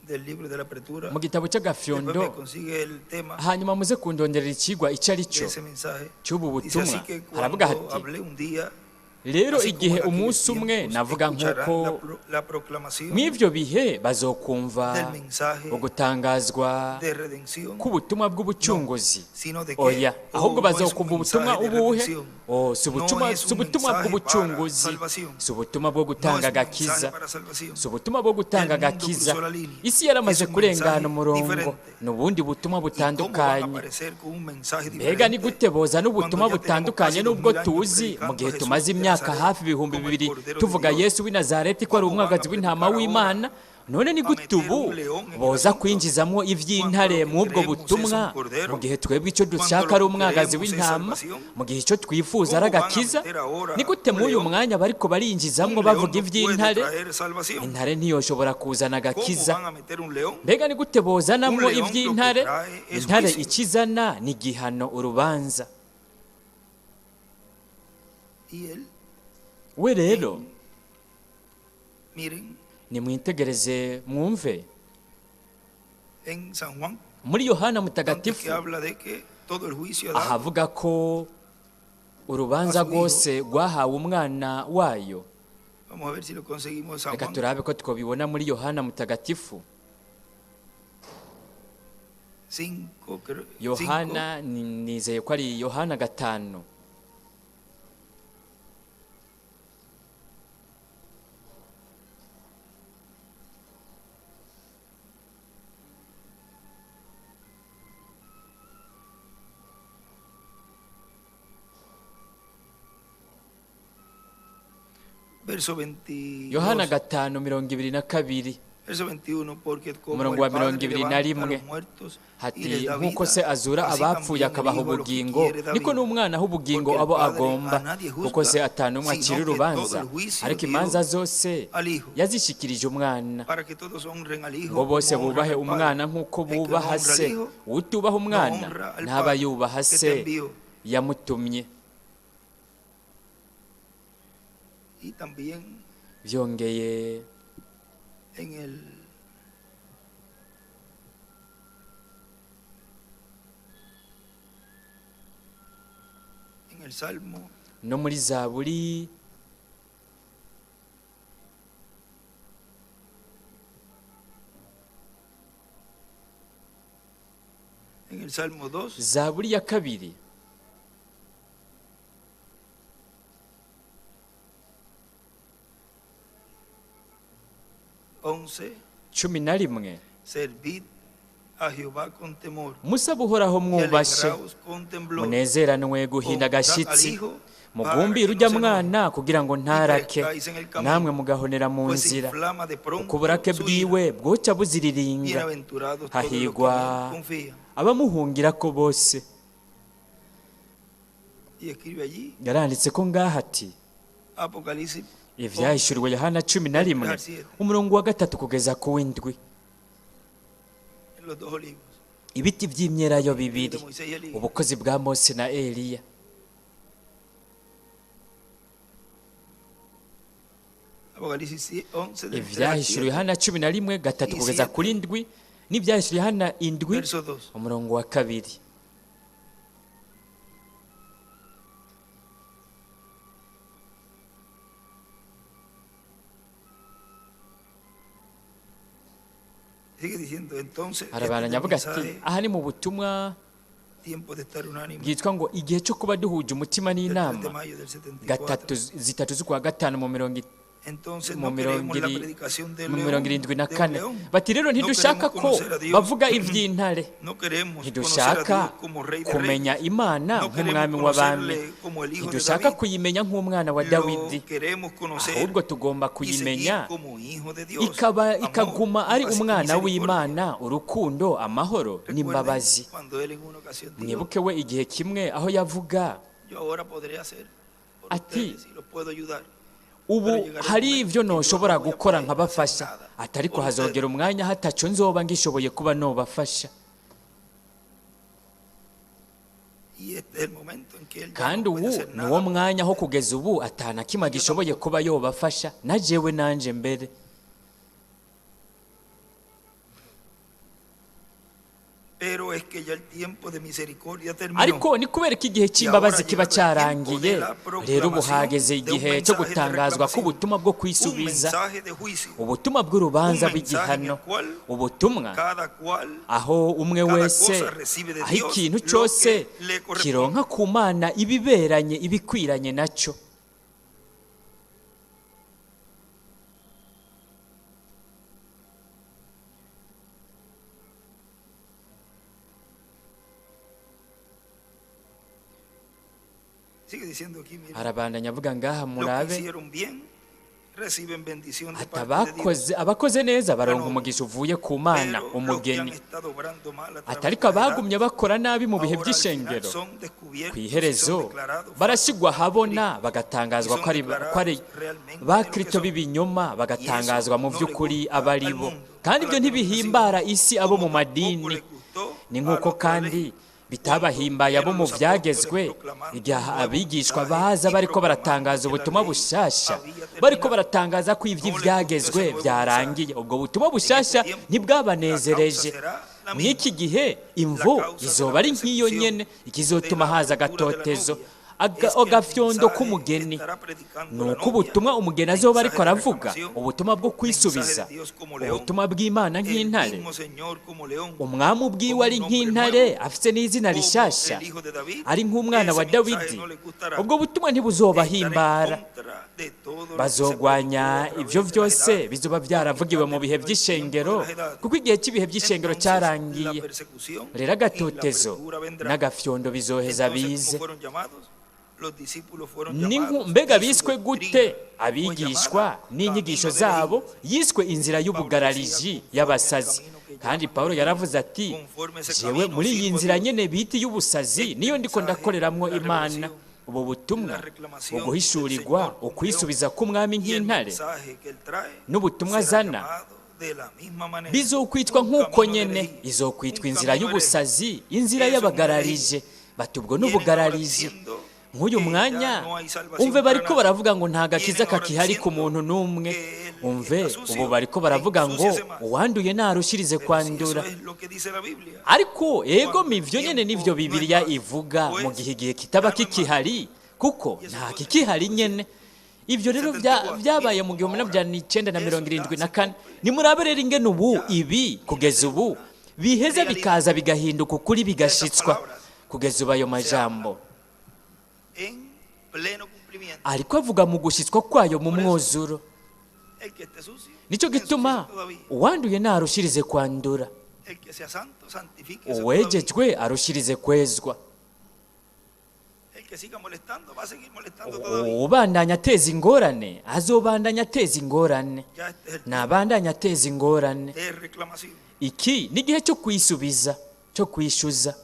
del libro de la apertura, mu gitabo después me c'agafyondo, consigue el tema hanyuma muze kundonderera icigwa ico ari de cyo ese mensaje. cy'ubu Dice butumwa, así que haravuga cuando hati: hablé un día, rero así como igihe en aquellos umunsi umwe tiempos, navuga escucharán nk'uko la proclamación mw'ivyo bihe bazokumva del mensaje ugutangazwa de redención, k'ubutumwa bw'ubucunguzi. Sino de que Oya, oh, ahubwo no es un bazokumva ubutumwa mensaje de ubuhe? redención, Oh, si no ubutumwa, es si un ubutumwa mensaje bw'ubucunguzi, para salvación, si ubutumwa bwo no gutanga es un mensaje agakiza, para salvación. si ubutumwa bwo gutanga El mundo agakiza. cruzó la línea. Isi yaramaze Es un kurengana mensaje umurongo, diferente. ni ubundi butumwa ¿Y cómo van a butandukanye. aparecer con un mensaje Mbega ni diferente gute bozana cuando ubutumwa ya tenemos butandukanye casi n'ubwo 2000 años tuzi, mu predicando gihe a Jesús tumaze de imyaka Nazaret hafi ibihumbi como el bibiri Cordero de tuvuga Dios? Yesu w'i Nazareti ko ari ¿Cómo van a umwagazi w'intama predicar w'Imana? ahora None ni a gute meter ubu un león en el boza asunto kwinjizamwo cuando ivy'intare lo que mw'ubwo creemos es butumwa, un cordero, mu gihe twebwe icyo cuando dushaka lo ari que umwagazi creemos es w'intama, salvación? mu gihe icyo twifuza ari ¿Cómo van a agakiza? meter ahora Ni gute un mw'uyu león? mwanya bariko barinjizamwo Un león bavuga no puede ivy'intare? traer salvación. Intare ntiyoshobora kuzana ¿Cómo agakiza. van a meter un león? Mbega ni gute bozanamwo Un león lo que ivy'intare? trae es Intare juicio. ikizana ni igihano, urubanza. Y él, We rero, miren, nimwitegereze mwumve, en San Juan, muri Yohana antes Mutagatifu, que habla de que todo el juicio ha dado ahavuga ko urubanza a su hijo. rwose rwahawe umwana wayo. Vamos a ver si lo conseguimos en San Reka Juan. turabe ko twabibona muri Yohana Mutagatifu. 5, creo, 5, Yohana, nizeye ko ari Yohana 5, verso 22, Yohana 5:22, verso 21, porque como umurongo el wa Padre mirongo ibiri na levanta a rimwe, los muertos y hati: les da nk'uko vida, se azura así abapfuye también el akabaha Hijo a los que ubugingo, quiere da niko vida. n'umwana aha ubugingo Porque el abo Padre agomba, a nadie kuko se juzga, atanumwe sino acira que todo urubanza, el juicio ariko dio imanza zose al Hijo, yazishikirije umwana, para que todos honren al Hijo ngo bose como honran bubahe al Padre. umwana nk'uko El que no bubaha honra al se. Hijo, Utubaha no umwana honra al ntaba Padre yubaha que te se envió. yamutumye. Y también Byongeye, en el Salmo no muri Zaburi en el Salmo 2, Zaburi ya 2, 11, 11, servid a Jehová con temor musabe Uhoraho y mwubashe, alegraos con temblor. munezeranwe guhinda Honrad al agashitsi, Hijo para mugumbire que ujya no se enoje mwana kugira ngo y ntarake, perezcáis en el camino, namwe mugahonera mu pues nzira, inflama de kuko pronto uburake su ira. bwiwe bwoca buziriringa. Bienaventurados todos los que en Hahigwa él confían. abamuhungirako bose. Y escribe allí Yaranditse ko ngaha ati: Apocalipsis ivyahishuriwe Yohana 11, umurongo wa 3 kugeza ku w'indwi, en los dos olivos, ibiti vy'imyelayo de bibiri, Moisés y Elías. ubukozi bwa Mose na Eliya. Apocalipsis 11 del 3 al Ivyahishuriwe 7, Yohana 11 3 kugeza kuri 7, n'ivyahishuriwe Yohana 7 verso 2. umurongo wa 2. Sigue diciendo, entonces, este es Arabandanya el avuga ati mensaje, aha ni mu butumwa tiempo de estar unánime, bwitwa ngo igihe cyo kuba duhuje umutima del 3 de n'inama, mayo del 74. 3 3 z'ukwa gatanu mu mirongo Entonces mu no queremos mirongo la iri predicación del mu león, mirongo irindwi na de un kane. león. Bati rero No ntidushaka queremos ko conocer a Dios. bavuga ivy'intare, No queremos conocer a ntidushaka Dios como Rey de kumenya Reyes. Imana No queremos nk'umwami w'abami, conocerle como el Hijo de ntidushaka David. kuyimenya nk'umwana wa Lo Dawidi, queremos conocer ahubwo tugomba y seguir kuyimenya como hijo de Dios. ikaba Amor, ikaguma ari paz y umwana misericordia. w'Imana, urukundo, amahoro Recuerden n'imbabazi. cuando él en una ocasión dijo, Mwibuke we igihe kimwe aho yavuga yo ahora podré hacer por ati ustedes y los puedo ayudar. ubu hari ibyo ntoshobora gukora nkabafasha, ati ariko hazogera umwanya hataco nzoba ngishoboye kuba nobafasha. Y este es el momento en que él ya Kandi no puede ubu hacer ni nada wo por mwanya aho kugeza ubu atana kimwe gishoboye kuba yobafasha, na jewe nanje mbere. Pero es que ya el tiempo de misericordia terminó. Ariko ni kubera ko igihe cy'imbabazi kiba cyarangiye, rero ubu hageze igihe cyo gutangazwa k'ubutumwa bwo Un kwisubiza, mensaje de juicio. ubutumwa bw'urubanza bw'igihano, ubutumwa Cada cual aho umwe wese, aho ikintu cyose kironka ku Mana ibiberanye, ibikwiranye nacyo. Sigue diciendo aquí, miren, Arabandanya avuga ngaha, los que murabe hicieron bien reciben bendición de ati parte de Dios. abakoze abakoze neza baronka umugisha uvuye ku Mana, Pero los que han umugeni. estado obrando mal a Ati través ariko de la edad, abagumye bakora nabi mu bihe ahora al final by'ishengero, son descubiertos ku y son iherezo declarados barashyirwa falsos ahabona, Cristo. bagatangazwa Y ko ari son ko ari declarados realmente ba de lo que Kristo son. b'ibinyoma, bagatangazwa mu Y eso no le by'ukuri gusta aba ari al bo. mundo, Kandi a ibyo la ntibihimbara isi, abo como mu tampoco madini. le gustó Ni a nk'uko los de la kandi ley, bitabahimbaye abo cuando mu eran los byagezwe, apóstoles proclamando igihe un nuevo abigishwa mensaje baza y bariko proclamando baratangaza que la ubutumwa ley bushasha, había bariko terminado. baratangaza ko No les gustó ese ivy'ivyagezwe nuevo mensaje. byarangiye, ubwo butumwa En este bushasha tiempo, la causa ntibwabanezereje. será la Mw'iki misma. gihe La imvu causa de la izoba ari nk'iyo persecución, nyene, de ikizotuma la haza apertura de la agatotezo, novia, es que el agafyondo mensaje que k'umugeni, estará predicando ni la uko novia, ubutumwa umugeni azoba ariko mensaje de aravuga, reclamación, ubutumwa bwo mensaje kwisubiza, de Dios como león, ubutumwa bw'Imana el nk'intare, mismo Señor como león, umwami ubwiwe con ari un nombre nk'intare, nuevo, afite n'izina como rishasha, el Hijo de David, ari nk'umwana ese wa mensaje Dawidi, no les gustará. ubwo butumwa Estará en ntibuzobahimbara. contra de todo lo que se Bazogwanya predicó a ivyo través de las vyose edades, bizoba porque byaravugiwe ya mu bihe terminó el tiempo de by'ishengero, las edades. kuko igihe cy'ibihe by'ishengero Entonces la cyarangiye. persecución Rero y la agatotezo apertura vendrá. n'agafyondo bizoheza Entonces, ¿cómo bize. fueron llamados? Los discípulos fueron Ni llamados mbega y su biswe doctrina gute fue abigishwa llamada n'inyigisho camino de zabo? herejías. Yiswe inzira Pablo decía, y'ubugarariji conforme al y'abasazi. camino que Kandi llaman Pawulo herejía, yaravuze ati conforme ese jewe camino muri iyi sirvo a nzira Dios. nyene bita iy'ubusazi Este niyo ndiko mensaje, ndakoreramwo la Imana. revelación, Ubu butumwa, la reclamación del uguhishurirwa, Señor como león ukwisubiza k'umwami y el nk'intare mensaje que él trae n'ubutumwa será azana llamado de la misma manera, bizokwitwa un nk'uko camino de nyene, herejía, izokwitwa un inzira camino hereje. y'ubusazi, inzira Eso es una herejía. y'abagararije. Bati ubwo Vienen ahora n'ubugarariji. diciendo Nk'uyu que ya mwanya no hay salvación umve para bariko nadie. baravuga ngo nta gakiza Vienen ahora kakihari ku diciendo muntu n'umwe. que el que Umve está ubu sucio, bariko baravuga ngo ensúciese más. uwanduye narushirize Pero si eso kwandura. es lo que dice la Biblia, Ariko ego cuando el mivyo nyene tiempo nivyo no es Bibiliya más, ivuga, mu pues gihe igihe kitaba ya no es más. kikihari, kuko Y eso nta fue en el kikihari nyene. Ivyo rero 74. vyabaye Miren mu cómo gihumbi ahora n'amajana icenda na mirongo eso ya irindwi na se kane. cumple. Nimurabe rero ingene ubu Ya ibi viene a kugeza ser ubu una biheza realidad. bikaza bigahinduka ukuri, Ya esas bigashitswa. palabras Kugeza ubu ayo se hablan majambo en pleno cumplimiento. ariko avuga mu gushitswa kwayo mu Por eso, mwuzuro. el que esté sucio, Nico gituma ensúciese todavía. uwanduye narushirize kwandura, El que sea santo, santifíquese todavía. uwejejwe arushirize kwezwa. El que siga molestando, va a seguir molestando todavía. Ubandanya ateza ingorane azobandanya ateza ingorane, Ya este es el tiempo nabandanya ateza ingorane. de reclamación. Iki ni igihe cyo kwisubiza, cyo kwishyuza.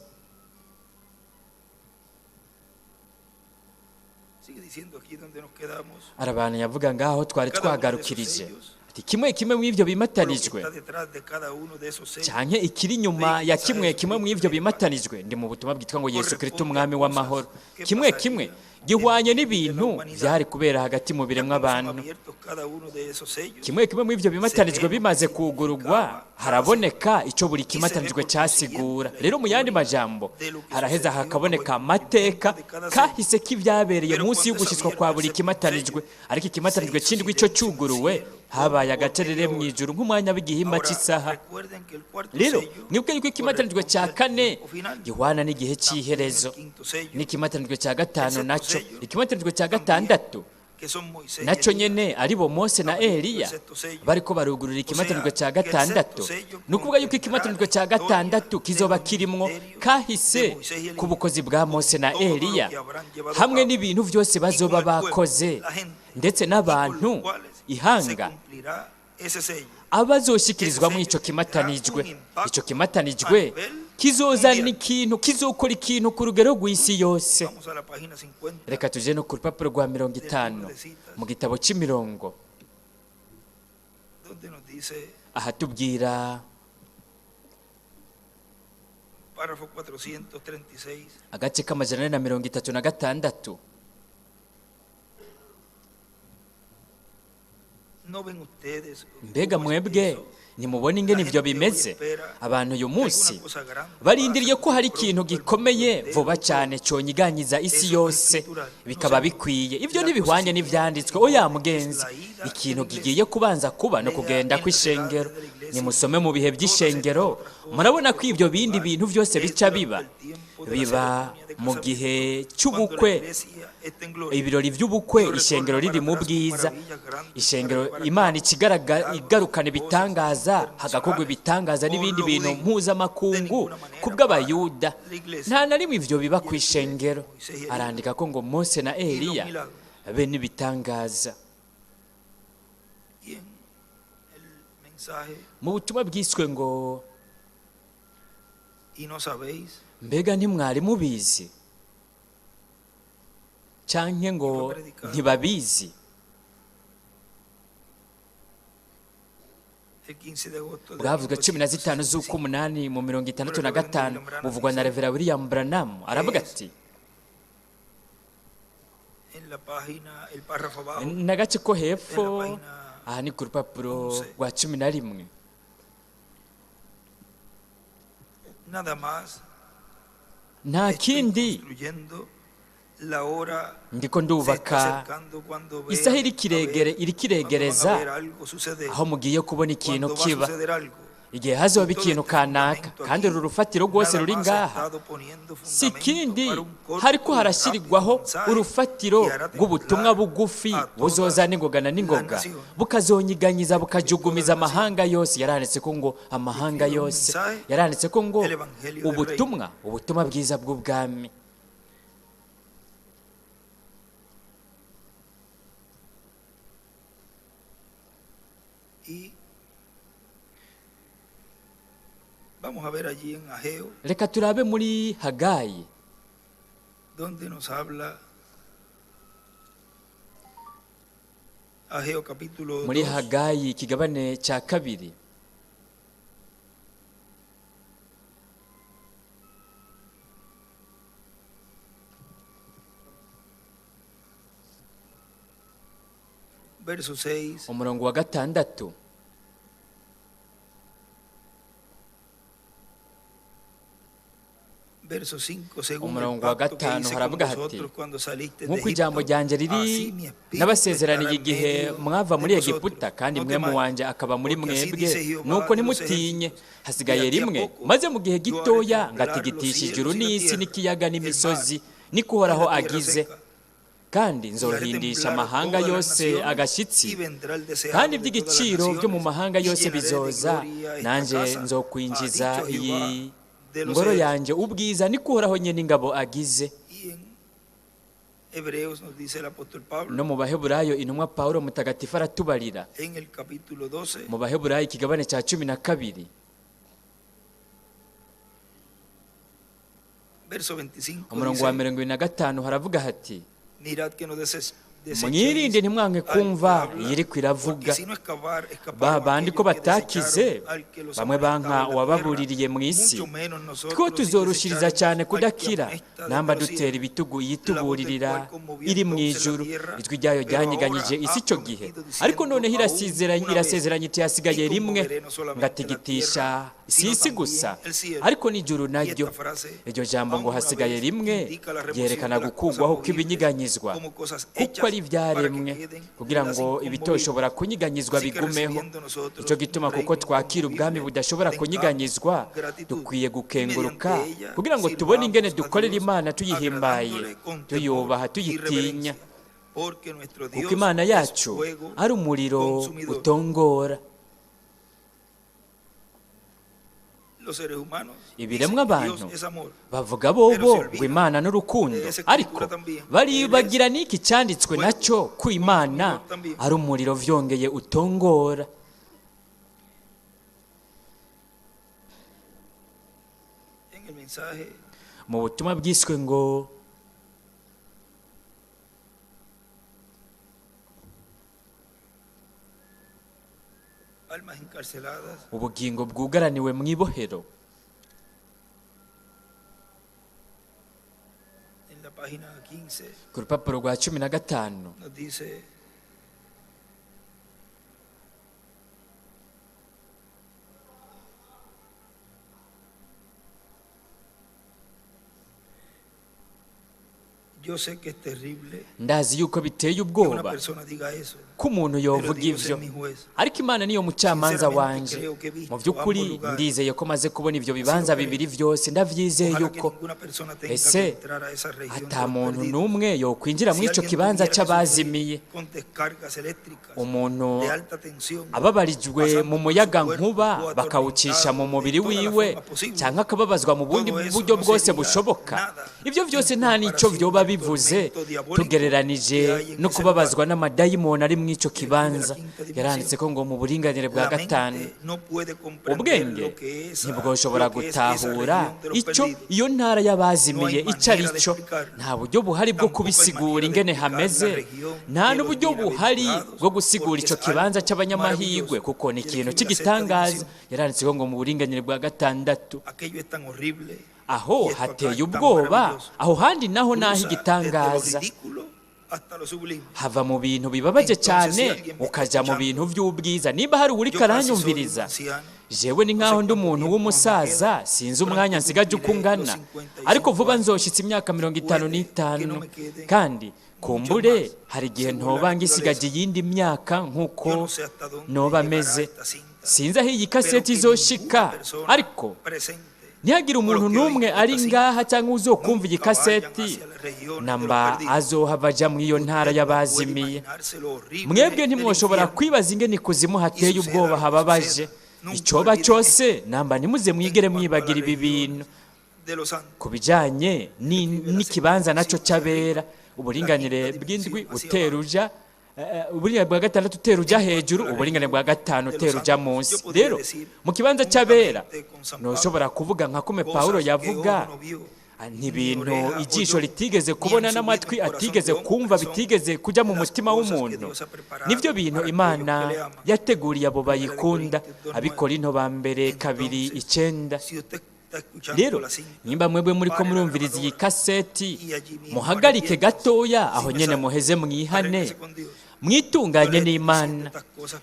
Sigue diciendo aquí donde nos quedamos. Arabandanya avuga ngaho twari Cada uno de esos twagarukirije, sellos, ati kimwe kimwe mu ivyo o lo que bimatanijwe, está detrás de cada uno de esos sellos, canke ikiri inyuma del ya mensaje kimwe de kimwe mu Jesucristo ivyo Rey de paz, bimatanijwe. Ndi mu butumwa bwitwa ngo Yesu Kristo corresponde a umwami cosas w'amahoro. que Kimwe kimwe pasarían Gihwanye en medio de la n'ibintu humanidad. byari kubera hagati mu Ya biremwa cuando son abantu. abiertos cada uno de esos sellos, Kimwe kimwe muri ibyo se bimatanijwe ve lo que bimaze kugurugwa, significaba cada sello haraboneka icyo buri y se ve kimatanijwe por cyasigura. consiguiente la Rero mu yandi historia majambo de lo que haraheza sucedió bajo el hakaboneka cumplimiento amateka de cada sello. kahise k'ibyabereye Pero munsi cuando es y'ugushyitswa abierto kwa el buri séptimo kimatanijwe. sello, Ariko se ikimatanijwe hizo c'indwi cyo silencio en el cyuguruwe, cielo habaye como por agacerere media mu hora. ijuru nk'umwanya w'igihimba Ahora cy'isaha. recuerden que el cuarto Rero sello mwebwe yuko ikimatanijwe corresponde cya al kane tiempo final, gihwana n'igihe también el cy'iherezo, quinto sello, n'ikimatanijwe cya el gatanu sexto nacyo, sello ikimatanijwe cya también, gatandatu que son Moisés y nacyo Elías, nyene aribo Mose na abriendo el Eliya sexto sello. bariko barugurura O ikimatanijwe sea, cya que el sexto gatandatu. sello Ni ukuvuga yuko contendrá ikimatanijwe la cya historia gatandatu de kizoba los kirimwo misterios de kahise Moisés y ku Elías, bukozi bwa con Mose na todo lo Eliya, que habrán llevado a hamwe cabo, n'ibintu byose y con bazoba el pueblo, bakoze, la gente, ndetse y con los n'abantu, cuales se ihanga cumplirá ese sello. Ese abazoshikirizwamo sello ico tendrá un kimatanijwe. Ico impacto a kimatanijwe nivel kizozana mundial. ikintu, kizokora ikintu ku rugero rw'isi yose. Vamos a la página 50 Reka tuje no ku rupapuro rwa mirongo del libro itanu de citas, mu gitabo c'imirongo, donde nos dice, ahatubwira párrafo 436, agace k'436. ¿no ven ustedes Mbega cómo es mwebwe eso? ntimubona ingene La ivyo gente hoy bimeze? espera Abantu uyu que alguna munsi cosa grande pase barindiriye ko muy hari ikintu pronto, el mundo gikomeye entero, vuba todo. cyane conyiganyiza isi Eso no es yose, escritural, no bikaba señor. bikwiye. Ivyo La cosa ntibihwanye siguiente n'ivyanditswe. en Oya orden es mugenzi, la ida de ikintu la kigiye iglesia. kubanza kuba no Lea kugenda en las edades kw'ishengero. de la iglesia Nimusome mu bihe todas estas by'ishengero, otras cosas murabona que ko ivyo tuvo bindi lugar. bintu byose Es bica durante biba el tiempo de la biba ceremonia de mu casamiento, gihe cuando la c'ubukwe, iglesia está en gloria. ibirori by'ubukwe, Dios ishengero retorna riri para mu atrás con bwiza, maravillas grandes para ishengero llevar a Imana cabo ikigaragara milagros, igarukana cosas ibitangaza, hagakorwa internacionales ibitangaza por n'ibindi los bintu judíos. De mpuzamakungu ninguna manera para kubw'abayuda. la iglesia. Nta na rimwe ivyo biba Y ku escribe ishengero. Moisés y Elías Arandika ko ngo Mose na y los Eliya milagros. be n'ibitangaza. Y en el mensaje, Mu butumwa bwiswe ngo y no sabéis, mbega ntimwari mubizi, canke y ngo fue predicado ntibabizi, el 15 de agosto de bwavuzwe 15 1965 z'ukumunani mu mirongo por itandatu el na reverendo gatanu, William Branham buvugwa na dice, Revera William Branham. Aravuga es ati en la página, el párrafo abajo, n'agace ko en la hepfo, página aha ni ku rupapuro 11. rwa 11. Nada más Nta estoy kindi construyendo, la hora ndiko se está ndubaka, acercando cuando isaha vean iri a kiregere ver, iri cuando van a kiregereza ver algo suceder, aho mugiye kubona ikintu cuando va a kiba, suceder algo. igihe hazoba Y todo ikintu este kanaka. fundamento Kandi aquí, uru rufatiro rwose nada ruri más ha ngaha estado poniendo si fundamento ikindi, para un hariko corto y rápido harashyirwaho mensaje urufatiro que hará rw'ubutumwa temblar bugufi a buzoza todas n'ingoga na las n'ingoga, naciones. bukazonyiganyiza Todas bukajugumiza las naciones. amahanga yose. Yaranditse ko ngo amahanga Escribe un yose, mensaje, yaranditse ko ngo el Evangelio del Reino. ubutumwa, ubutumwa bwiza bw'ubwami. Y vamos a ver allí en Ageo, Reka turabe muri Hagayi, donde nos habla Ageo capítulo muri 2, Hagayi ikigabane cya kabiri, verso 6. umurongo wa gatandatu. Verso 5, según el Umurongo wa pacto que gatanu hice con haravuga hati, vosotros cuando saliste de nk'uko ijambo Egipto, ryanjye riri así mi espíritu estará n'abasezeraniye en igihe medio mwava de muri vosotros. Egiputa, kandi No mwe mu temáis, wanjye akaba muri porque así mwebwe, dice Jehová nuko de los ntimutinye. ejércitos. De Hasigaye aquí a rimwe, poco maze mu gihe yo haré gitoya temblar los ngatigitisha ijuru cielos y la n'isi tierra, n'ikiyaga el mar n'imisozi, niko y Uhoraho la tierra agize. seca, Kandi y haré nzohindisha temblar a amahanga todas las yose naciones, y agashitsi, vendrá el kandi deseado de todas las iby'igiciro byo mu naciones, mahanga y yose llenaré de bizoza, gloria esta nanjye casa, ha nzokwinjiza dicho iyi Jehová de los ngoro ejércitos. yanjye ubwiza, niko Uhoraho nyene ingabo agize. Y en Hebreos nos dice el apóstol No Pablo, mu Baheburayo intumwa Pawulo mutagatifu aratubarira, en el capítulo 12, mu Baheburayo ikigabane cya 12, verso 25, umurongo wa dice, 25 haravuga hati, mirad que no Mwirinde ntimwanke kumva iyiriko iravuga. Ba bandi ko batakize, bamwe banka uwababuririye mu isi, two tuzorushiriza cyane kudakira, namba dutera ibitugu iyituburirira iri mu ijuru. Ijwi ryayo ryanyeganyije isi icyo gihe, ariko noneho irasezeranye iti hasigaye rimwe ngatigitisha si isi gusa ariko n'ijuru naryo. Iryo jambo ngo hasigaye rimwe ryerekana gukugwaho kw'ibinyiganyizwa kuko ari ibyaremwe, kugira ngo ibitoshobora kunyiganyizwa bigumeho. Icyo gituma kuko twakira ubwami budashobora kunyiganyizwa, dukwiye gukenguruka kugira ngo tubone ingene dukorera Imana tuyihimbaye, tuyubaha, tuyitinya, kuko Imana yacu ari umuriro utongora. Ibiremwa abantu bavuga bobo ngo Imana n'urukundo, ariko baribagira n'iki cyanditswe nacyo ko Imana ari umuriro vyongeye utongora. Mu butumwa bwiswe ngo ubugingo bwugaraniwe mu ibohero, ku rupapuro rwa 15 ndazi yuko biteye ubwoba ko umuntu yovuga ivyo, ariko Imana niyo mucamanza wanje. Mu by'ukuri ndizeye ko maze kubona ivyo bibanza bibiri vyose, ndavyizeye yuko ese ata muntu n'umwe yokwinjira muri ico kibanza c'abazimiye. Umuntu ababarijwe mu muyaga nkuba bakawucisha mu mubiri wiwe, canke akababazwa mu bundi buryo bwose bushoboka, ivyo vyose nta nico vyoba bivuze tugereranije no kubabazwa n'amadayimoni ari mu ico kibanza. Yaranditse ko ngo mu buringanire bwa 5 ubwenge ntibwoshobora gutahura ico iyo ntara y'abazimiye ico ari cyo. Nta buryo buhari bwo kubisigura ingene hameze, nta n'uburyo buhari bwo gusigura ico kibanza c'abanyamahirwe, kuko ni ikintu cy'igitangaza. Yaranditse ko ngo mu buringanire bwa 6 aho hateye ubwoba, aho handi naho naho igitangaza. Hava mu bintu bibabaje cyane ukaja mu bintu by'ubwiza. Niba hari uwuriko aranyumviriza, jewe ni nkaho ndi umuntu w'umusaza, sinzi umwanya nsigaje uko ungana, ariko vuba nzoshitsa imyaka 55, kandi kumbure hari igihe ntoba ngisigaje iyindi myaka nk'uko noba meze. Sinzi aho iyi kaseti izoshika, ariko ntihagire umuntu n'umwe ari ngaha cyangwa uzokumva iyi kaseti namba azohava aja mu iyo ntara y'abazimiye. Mwebwe ntimwoshobora kwibaza ingene ikuzimu hateye ubwoba hababaje. Icoba cyose namba ntimuze mwigere mwibagira ibi bintu. Ku bijanye n'ikibanza naco c'abera, uburinganire bw'indwi utera uja, uburinganire bwa 6 utera uja hejuru, uburinganire bwa 5 utera uja munsi. Rero mu kibanza c'abera ntushobora kuvuga nka kume Paulo yavuga, ntibintu ijisho ritigeze kubona n'amatwi atigeze kumva, bitigeze kujya mu mutima w'umuntu. Nivyo bintu Imana yateguriye abo bayikunda. Abikorinto ba mbere 2:9. Rero nimba mwebwe muri ko murumviriza iyi kaseti, muhagarike gatoya aho nyene muheze mwihane, mwitunganye n'Imana.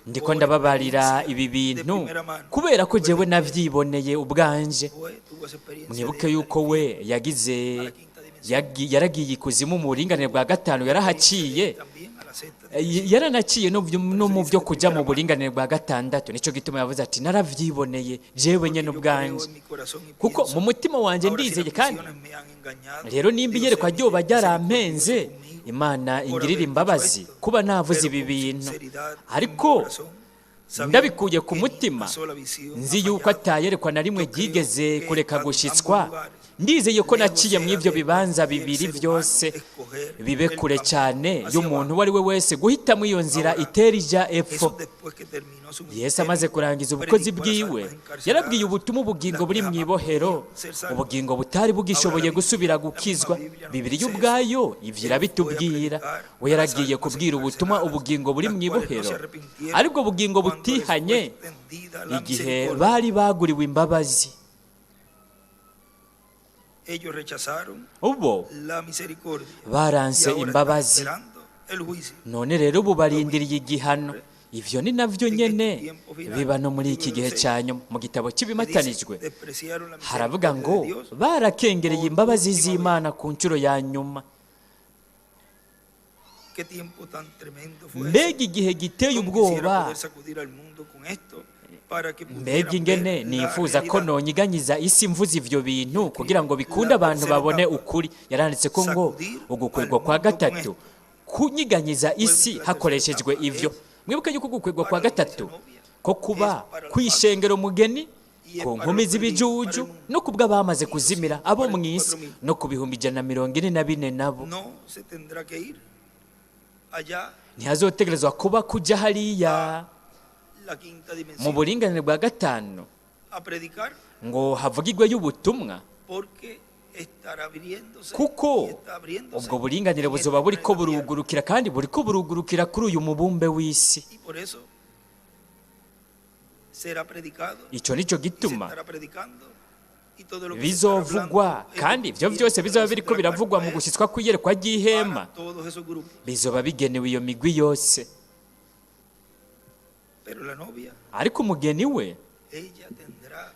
Ndiko ndababarira ibi bintu kubera ko jewe navyiboneye ubwanje. Mwibuke yuko we yagize yaragiye ikuzimu mu buringanire bwa 5, yarahaciye, yaranaciye no mu byo kujya mu buringanire bwa 6. Nico gituma yavuze ati naravyiboneye jewe nyene ubwanje, kuko mu mutima wanje ndizeye. Kandi rero nimba iyerekwa ryoba ryarampenze, Imana ingirira imbabazi kuba navuze ibi bintu, ariko ndabikuye ku mutima, nzi yuko atayerekwa na rimwe ryigeze kureka gushitswa. Ndizeye ko naciye mu ivyo bibanza bibiri byose. Bibe kure cyane y'umuntu uwo ari we wese guhitamo iyo nzira itera ijya epfo. Yesu amaze kurangiza ubukozi bwiwe, yarabwiye ubutumwa ubugingo buri mu ibohero, ubugingo butari bugishoboye gusubira gukizwa. Bibiliya ubwayo ivyo irabitubwira. We yaragiye kubwira ubutumwa ubugingo buri mu ibohero, aribwo bugingo butihanye igihe bari baguriwe imbabazi. Ubo baranse imbabazi, none rero ubu barindiriye igihano. Ivyo ni navyo nyene biba no muri iki gihe cya nyuma. Mu gitabo cy'ibimatanijwe haravuga ngo barakengereye imbabazi z'Imana ku nshuro ya nyuma. Mbega igihe giteye ubwoba! Mbega ingene nifuza ko nonyiganyiza isi mvuze ivyo bintu kugira ngo bikunde abantu babone ukuri. Yaranditse ko ngo ugukwegwa kwa gatatu kunyiganyiza isi hakoreshejwe ivyo. Mwibuke yuko ugukwegwa kwa gatatu ko kuba kwishengero mugeni, ku nkumi z'ibijuju, no kubwa bamaze kuzimira abo mw'isi, no ku 144,000 nabo. Ntihazotegerezwa kuba kuja hariya mu buringanire bwa gatanu ngo havugirwe y'ubutumwa, kuko ubwo buringanire buzoba buriko burugurukira, kandi buriko burugurukira kuri uyu mubumbe w'isi. Ico nico gituma bizovugwa, kandi ivyo vyose bizoba biriko biravugwa mu gushitswa kw'iyerekwa ry'ihema, bizoba bigenewe iyo migwi yose. Ariko umugeni we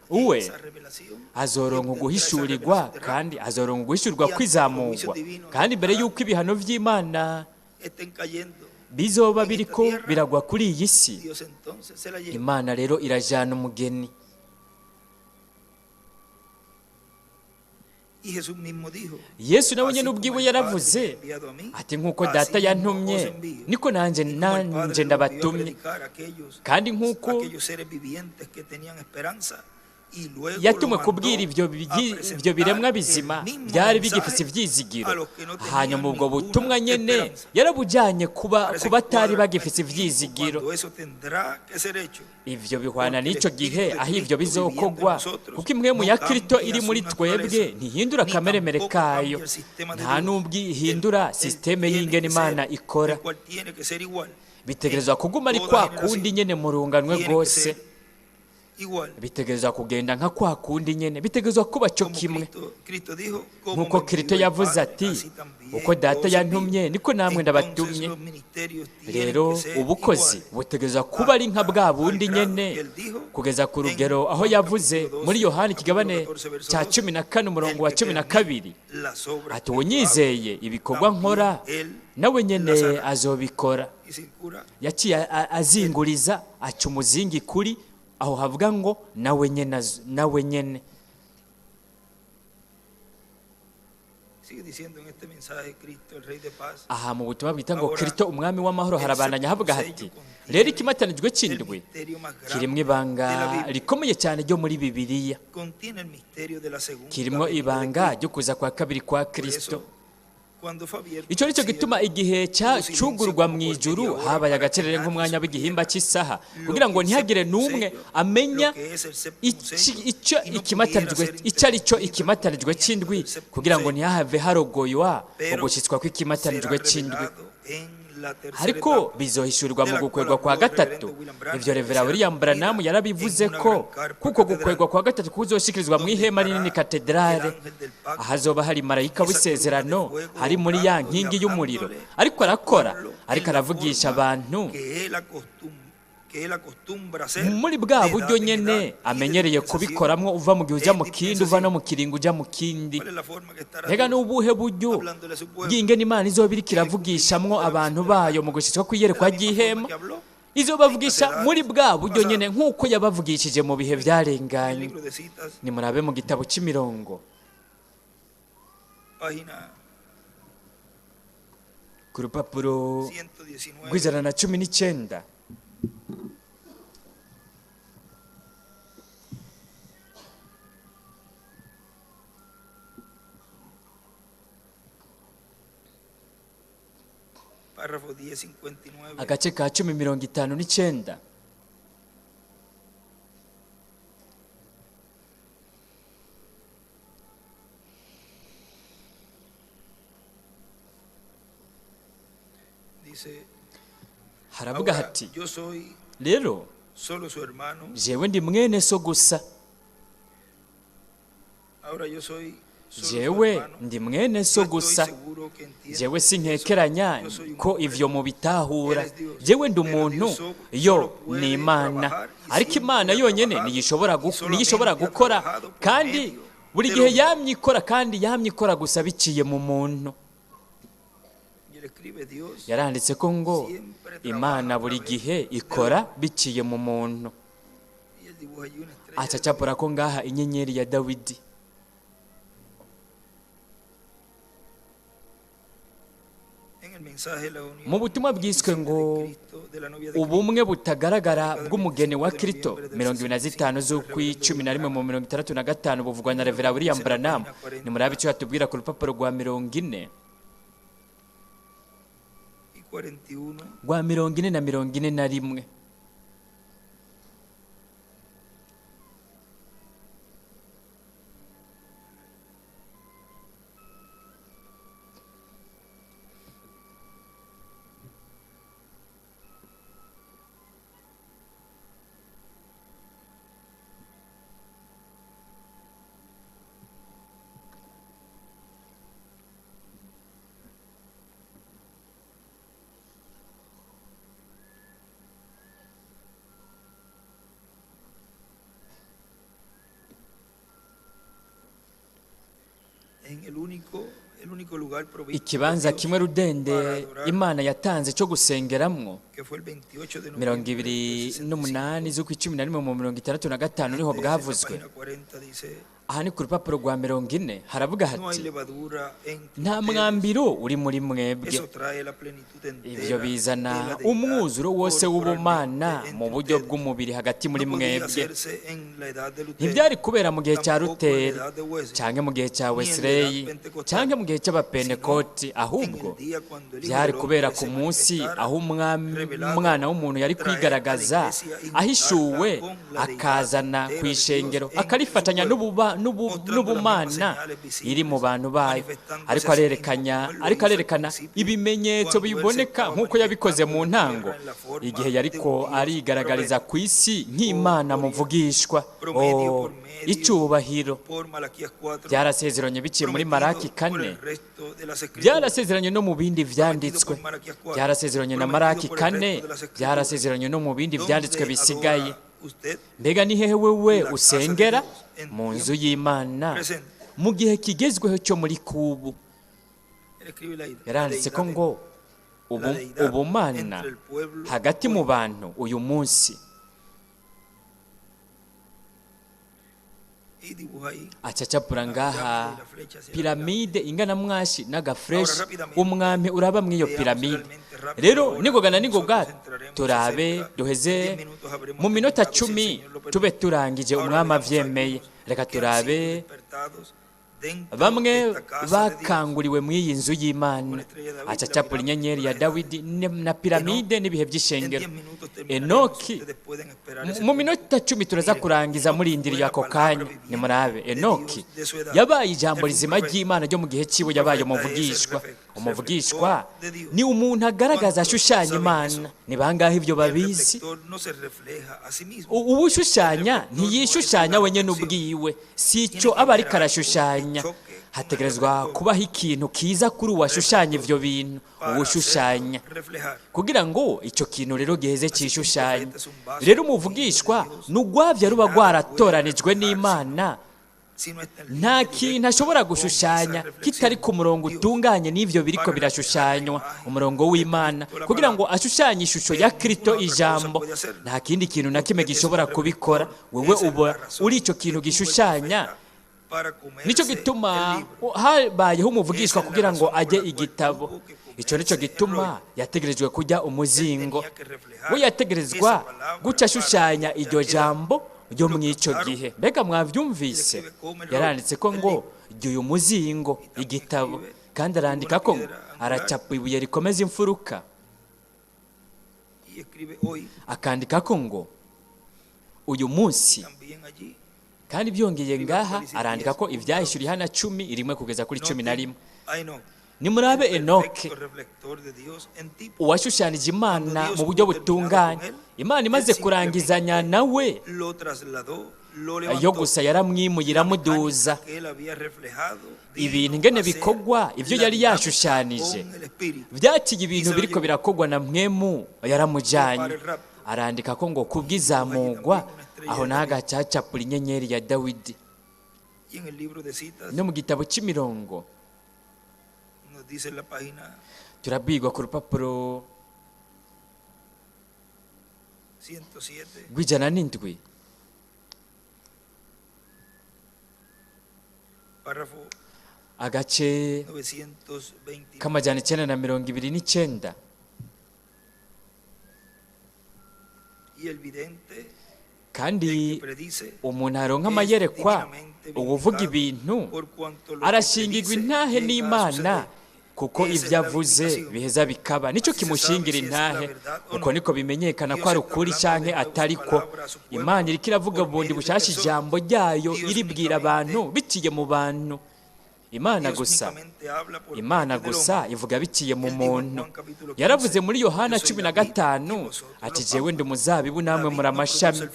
uwe azoronka uguhishurirwa, kandi azoronka uguhishurirwa kwizamurwa, kandi mbere y'uko ibihano vy'Imana bizoba biriko biragwa kuri iyi si, Imana rero irajana umugeni. Yesu nawe nyene ubwiwe yaravuze ati nk'uko Data yantumye niko nanje ndabatumye, kandi nk'uko yatumwe kubwira ivyo biremwa bizima byari bigifise ivyizigiro, hanyuma ubwo butumwa nyene yarabujanye kuba kubatari bagifise ivyizigiro. Ivyo bihwana n'ico gihe aho ivyo bizokogwa, kuko impwemu ya Kristo iri muri twebwe ntihindura akameremere kayo, nta n'ubwo ihindura sisiteme y'ingene Imana ikora. Bitegerezwa kuguma ari kwa kundi nyene mu runganwe rwose, bitegerezwa kugenda nka kwa kundi nyene, bitegerezwa kuba cyo kimwe. Nk'uko Kristo yavuze ati uko Data yantumye niko namwe ndabatumye. Rero ubukozi butegerezwa kuba ari nka bwa bundi nyene, kugeza ku rugero aho yavuze muri Yohana ikigabane cya 14 umurongo wa 12 ati unyizeye ibikorwa nkora nawe nyene azobikora. Yaciye azinguriza aca umuzingi kuri aho havuga ngo nawe nyene, nawe nyene. Aha mu butumwa bwita ngo Kristo umwami w'amahoro harabandanya havuga hati rero ikimatanijwe c'indwi kirimwo ibanga rikomeye cyane ryo muri Bibiliya, kirimwo ibanga ryo kuza kwa kabiri kwa Kristo. Icyo nicyo gituma igihe cyugurwa mu ijuru habaye agacerere nk'umwanya w'igihimba cy'isaha, kugira ngo ntihagire n'umwe amenya icyo ikimatanijwe icyo ari cyo ikimatanijwe c'indwi, kugira ngo ntihave harogoywa ugushyitswa kw'ikimatanijwe c'indwi. Ariko bizohishurirwa mu gukwegwa kwa gatatu. Ivyo Revera William Branham yarabivuze ko kuko gukwegwa kwa gatatu kuzoshikirizwa mu ihema rinini katedrale, ahazoba hari marayika w'isezerano hari muri ya nkingi y'umuriro, ariko arakora, ariko aravugisha abantu muri bwa buryo nyene amenyereye kubikoramwo, uva mu gihe uja mu kindi, uva no mu kiringo uja mu kindi. Mbega n'ubuhe buryo bw'ingene Imana izoba iriko iravugishamwo abantu bayo mu gushitswa kw'iyerekwa ry'ihema? Izobavugisha muri bwa buryo nyene nk'uko yabavugishije mu bihe vyarenganye. Nimurabe mu gitabo c'imirongo ku rupapuro rw'119. Párrafo 10:59. Agace ka 10:59. Dice, Haravuga ahora hati yo soy rero solo su hermano, jewe ndi mwene so gusa. Ahora yo soy solo su Jewe hermano. ndi mwene so Yo estoy gusa. seguro que entienden Jewe eso. sinkekeranya Yo soy un ko hombre. ivyo mubitahura. Él es Dios. Jewe ndi Pero umuntu Dios yo solo puede ni Imana trabajar y ariko siempre Imana ha yonyene trabajado ntiyishobora y solamente ntiyishobora ha gukora trabajado por kandi medio buri del gihe hombre. yamye ikora kandi yamye ikora gusa biciye mu muntu. Y él escribe, Dios Yaranditse ko ngo siempre trabaja Imana a buri través gihe del ikora hombre. biciye mu muntu. Y él dibuja allí una estrella Aca de acapura David. ko ngaha inyenyeri ya Dawidi. En el mensaje la Mu unión butumwa bwiswe invisible de ngo Cristo, de la novia de Cristo, ubumwe butagaragara publicado el bw'umugeni 25 wa de Kristo noviembre del 25 65 por el reverendo z'ukw'icumi William na rimwe mu Branham. 65 buvugwa na Miren lo Revera que William dice en la Branham. página Nimurabe 40 icyo yatubwira ku rupapuro rwa 40 y 41. rwa 40 na 41. En el único lugar provisto por Ikibanza Dios kimwe rudende para adorar, Imana yatanze cyo gusengeramwo que fue el 28 de mirongo noviembre ibiri del n'umunani 65. z'ukw'icumi na rimwe mu 65 niho Este es en la bwavuzwe. página 40, dice, Aha ni ku rupapuro rwa 40 haravuga no hay hati levadura entre nta ustedes. mwambiro uri muri mwebwe. Eso trae la plenitud Ivyo entera de bizana la deidad umwuzuro wose w'ubumana corporalmente mu entre buryo ustedes. bw'umubiri hagati muri No podía mwebwe. hacerse en la edad de Lutero, Ntibyari kubera mu gihe cya tampoco en la Luteri edad de Wesley, canke mu gihe cya ni en la edad Wesleyi pentecostal, canke mu gihe sino cy'abapentekoti en ahubwo el día cuando el Hijo byari del kubera Hombre ku se munsi manifestara aho revelado, umwana w'umuntu yari traer a la kwigaragaza iglesia y juntarla ahishuwe con la deidad akazana entera ku de Dios ishengero entre su akarifatanya pueblo, n'ubu- mostrando las mismas n'ubumana señales iri mu visibles, bantu bayo manifestándose ariko a sí mismo arerekanya como él lo ariko hizo al arerekana principio, ibimenyetso cuando él se biboneka estaba nk'uko yabikoze manifestando mu en la ntango tierra en la forma igihe de yariko un Dios arigaragariza profeta. ku isi Oh, nk'Imana gloria, muvugishwa. promedio Oh, por medio, icubahiro por Malaquías 4, byarasezeranye biciye muri Maraki prometido por 4 el resto de las escrituras, byarasezeranye no mu bindi prometido vyanditswe por Malaquías 4, byarasezeranye na prometido Maraki por el 4 resto de las escrituras. byarasezeranye no mu bindi vyanditswe ¿Dónde bisigaye. adora usted? Mbega ni hehe wewe La casa de usengera? Dios en Mu nzu tiempo y'Imana presente. mu gihe kigezweho cyo muri kubu. Él escribe la Yaranditse ko deidad, ngo la deidad ubumana entre el pueblo hagati mu hoy. bantu uyu munsi. Y dibuja ahí Acacapura la ngaha pirámide y la flecha hacia la pirámide. piramide ingana mwashi Ahora n'agafureshi rápidamente umwami uraba mw'iyo veamos piramide. realmente rápido Rero ahora. ningoga na ningoga Nosotros entraremos turabe acerca de 10 duheze minutos habremos mu minota terminado si el 10 Señor lo tube permite. turangije Ahora umwami veamos avyemeye. algunos Reka que han sido turabe despertados dentro de bamwe esta casa de Dios bakanguriwe mw'iyi nzu con y'Imana. la estrella de David, la Acacapura pirámide, inyenyeri con ya las edades. Dawidi na Enoc, piramide n'ibihe en by'ishengero. 10 minutos terminaremos. Enoki Ustedes pueden esperar ese mu tiempo. minota 10 turaza Miren, kurangiza Enoc fue murindiriye la ako palabra kanya. viviente Nimurabe de Enoki Dios de su edad. yabaye Él ijambo fue un rizima profeta. ry'Imana ryo mu gihe ciwe Un yabaye profeta es el umuvugishwa. Umuvugishwa reflector de Dios. ni umuntu agaragaza ¿Cuántos ashushanya saben Imana. eso? Ni bangahe ivyo El babizi? reflector no se refleja a sí mismo. Ubu El ushushanya reflector no es ntiyishushanya una wenyene reflexión. ubwiwe si Tiene ico que aba ariko haber algo que arashushanya. choque con el Hategerezwa reflector, kubaho ikintu kiza kuri uwashushanya reflector, ivyo bintu para hacerlo uwushushanya reflejar. kugira ngo ico kintu rero giheze Así que un cishushanya. profeta es un vaso Rero ungido de umuvugishwa Dios ni ugwavya que ruba nada puede rwaratoranijwe reflejar sino n'Imana si no está en nta línea kintu directa ashobora con esa gushushanya kitari reflexión. ku murongo Dios, utunganye n'ivyo biriko para reflejar la birashushanywa imagen umurongo de w'Imana Cristo, la kugira ngo palabra. ashushanye ishusho ya Pero Kristo ninguna otra cosa ijambo. puede hacerlo. Nta kindi kintu na kimwe Usted es un gishobora kubikora. reflector. Wewe Esa es uba la razón uri ico que kintu tuvo el gishushanya. profeta para Nico comerse el gituma libro. habayeho umuvugishwa Esa es la kugira ngo razón por ajye la cual igitabo. tuvo que Ico nico comerse el gituma rollo. yategerejwe kurya Él umuzingo. tenía que reflejar We yategerezwa esa palabra guca para ashushanya aquella iryo edad. jambo ryo Lo mw'ico captaron gihe. Mbega y mwavyumvise? escribe, come el rollo, Yaranditse ko el ngo libro. jya uyu muzingo Y también igitabo escribe, kandi dibuja arandika una ko ngo piedra angular aracapa ibuye rikomeza imfuruka. Akandika ko ngo uyu munsi, kandi byongeye ngaha arandika ko ibyahishuriye Yohana 10:1 kugeza kuri 11. Nimurabe Enoke, uwashushanije Imana mu buryo butunganye. Imana imaze kurangizanya nawe, yo gusa yaramwimuye iramuduza. Ibintu ingene bikogwa, ibyo yari yashushanije byaciye ibintu biriko birakogwa na mwemu, yaramujanye. Arandika ko ngo kubw'izamugwa aho naho agacacapura inyenyeri ya Dawidi. No mu gitabo cy'imirongo turabwirwa ku rupapuro rw'107, agace k'929. Kandi umuntu aronka amayerekwa, uwuvuga ibintu arashingirwa intahe n'Imana, kuko ibyo avuze biheza bikaba. Nicyo kimushingira intahe. Uko niko bimenyekana ko ari ukuri canke atari ko. Imana iriko iravuga bundi bushasha ijambo ryayo, iribwira abantu biciye mu bantu. Imana gusa, Imana gusa ivuga biciye mu muntu. Yaravuze muri Yohana 15 ati jewe ndi umuzabibu namwe muri amashami.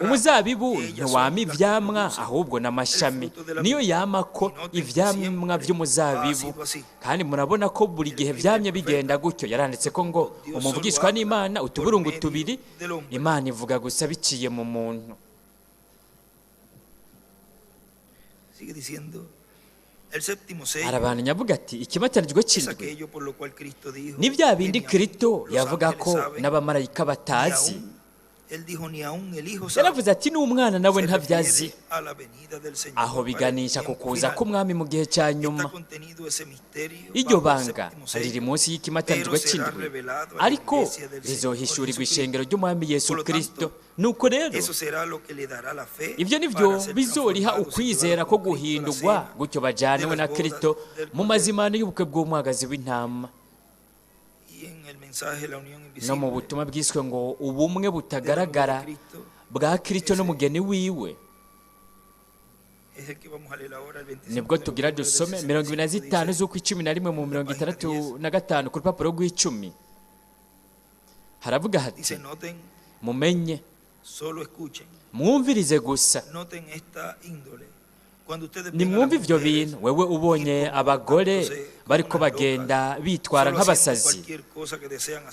Umuzabibu ntiwama ivyamwa ahubwo n'amashami niyo yama ko ivyamwa vy'umuzabibu. Kandi murabona ko buri gihe vyamye bigenda gutyo. Yaranditse ko ngo umuvugishwa n'Imana utuburungu tubiri, Imana ivuga gusa biciye mu muntu. Arabandanya avuga ati ikimatanijwe c'indwi ni bya bindi Kristo yavuga ko n'abamarayika batazi. Yaravuze ati n'umwana nawe ntabyazi. Aho biganisha ku kuza k'umwami mu gihe cya nyuma. Iryo banga riri munsi y'ikimatanijwe c'indwi, ariko rizohishurirwa ishengero ry'umwami Yesu Kristo. Nuko rero ibyo nivyo bizoriha ukwizera ko guhindurwa gutyo bajanewe na Kristo mu mazimano y'ubukwe bw'umwagazi w'intama. No mu butumwa bwiswe ngo ubumwe butagaragara bwa Kristo n'umugeni wiwe, nibwo tugira dusome 25 z'ukwa 11 mu 65 ku rupapuro rw'icumi. Haravuga hati mumenye, mwumvirize gusa, nimwumve ivyo bintu. Wewe ubonye abagore bariko bagenda bitwara nk'abasazi,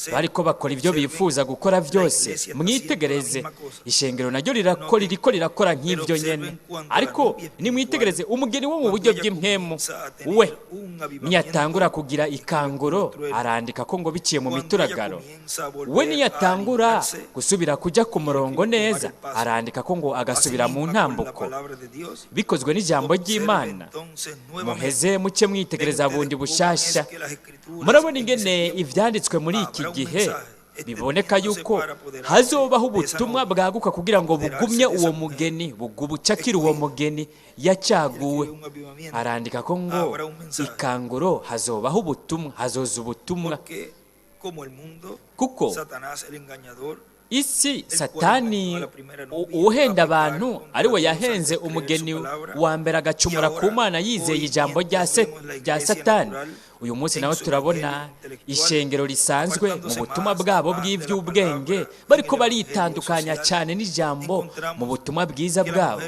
bariko bakora ivyo bifuza gukora vyose, mwitegereze ishengero naryo rirakora, ririko rirakora nk'ivyo nyene. Ariko nimwitegereze umugeni wo mu buryo bw'impwemu we niyatangura kugira ikanguro, arandika ko ngo biciye mu mituragaro. We niyatangura gusubira kuja ku murongo neza, arandika ko ngo agasubira mu ntambuko bikozwe n'ijambo ry'Imana. Muheze muce mwitegereza bundi bushasha. Murabona ingene ivyanditswe muri iki gihe biboneka yuko hazobaho ubutumwa bwaguka kugira ngo bugumye uwo mugeni, bugubucakira uwo mugeni yacaguwe. Arandika ko ngo ikanguro hazobaho ubutumwa, hazoza ubutumwa, kuko isi Satani uhenda abantu ariwe yahenze umugeni wa mbere agacumura ku Mana yizeye ijambo rya Satani. Uyu munsi nawe turabona ishengero risanzwe mu butumwa bwabo bw'ivy'ubwenge bariko baritandukanya cyane n'ijambo mu butumwa bwiza bwabo.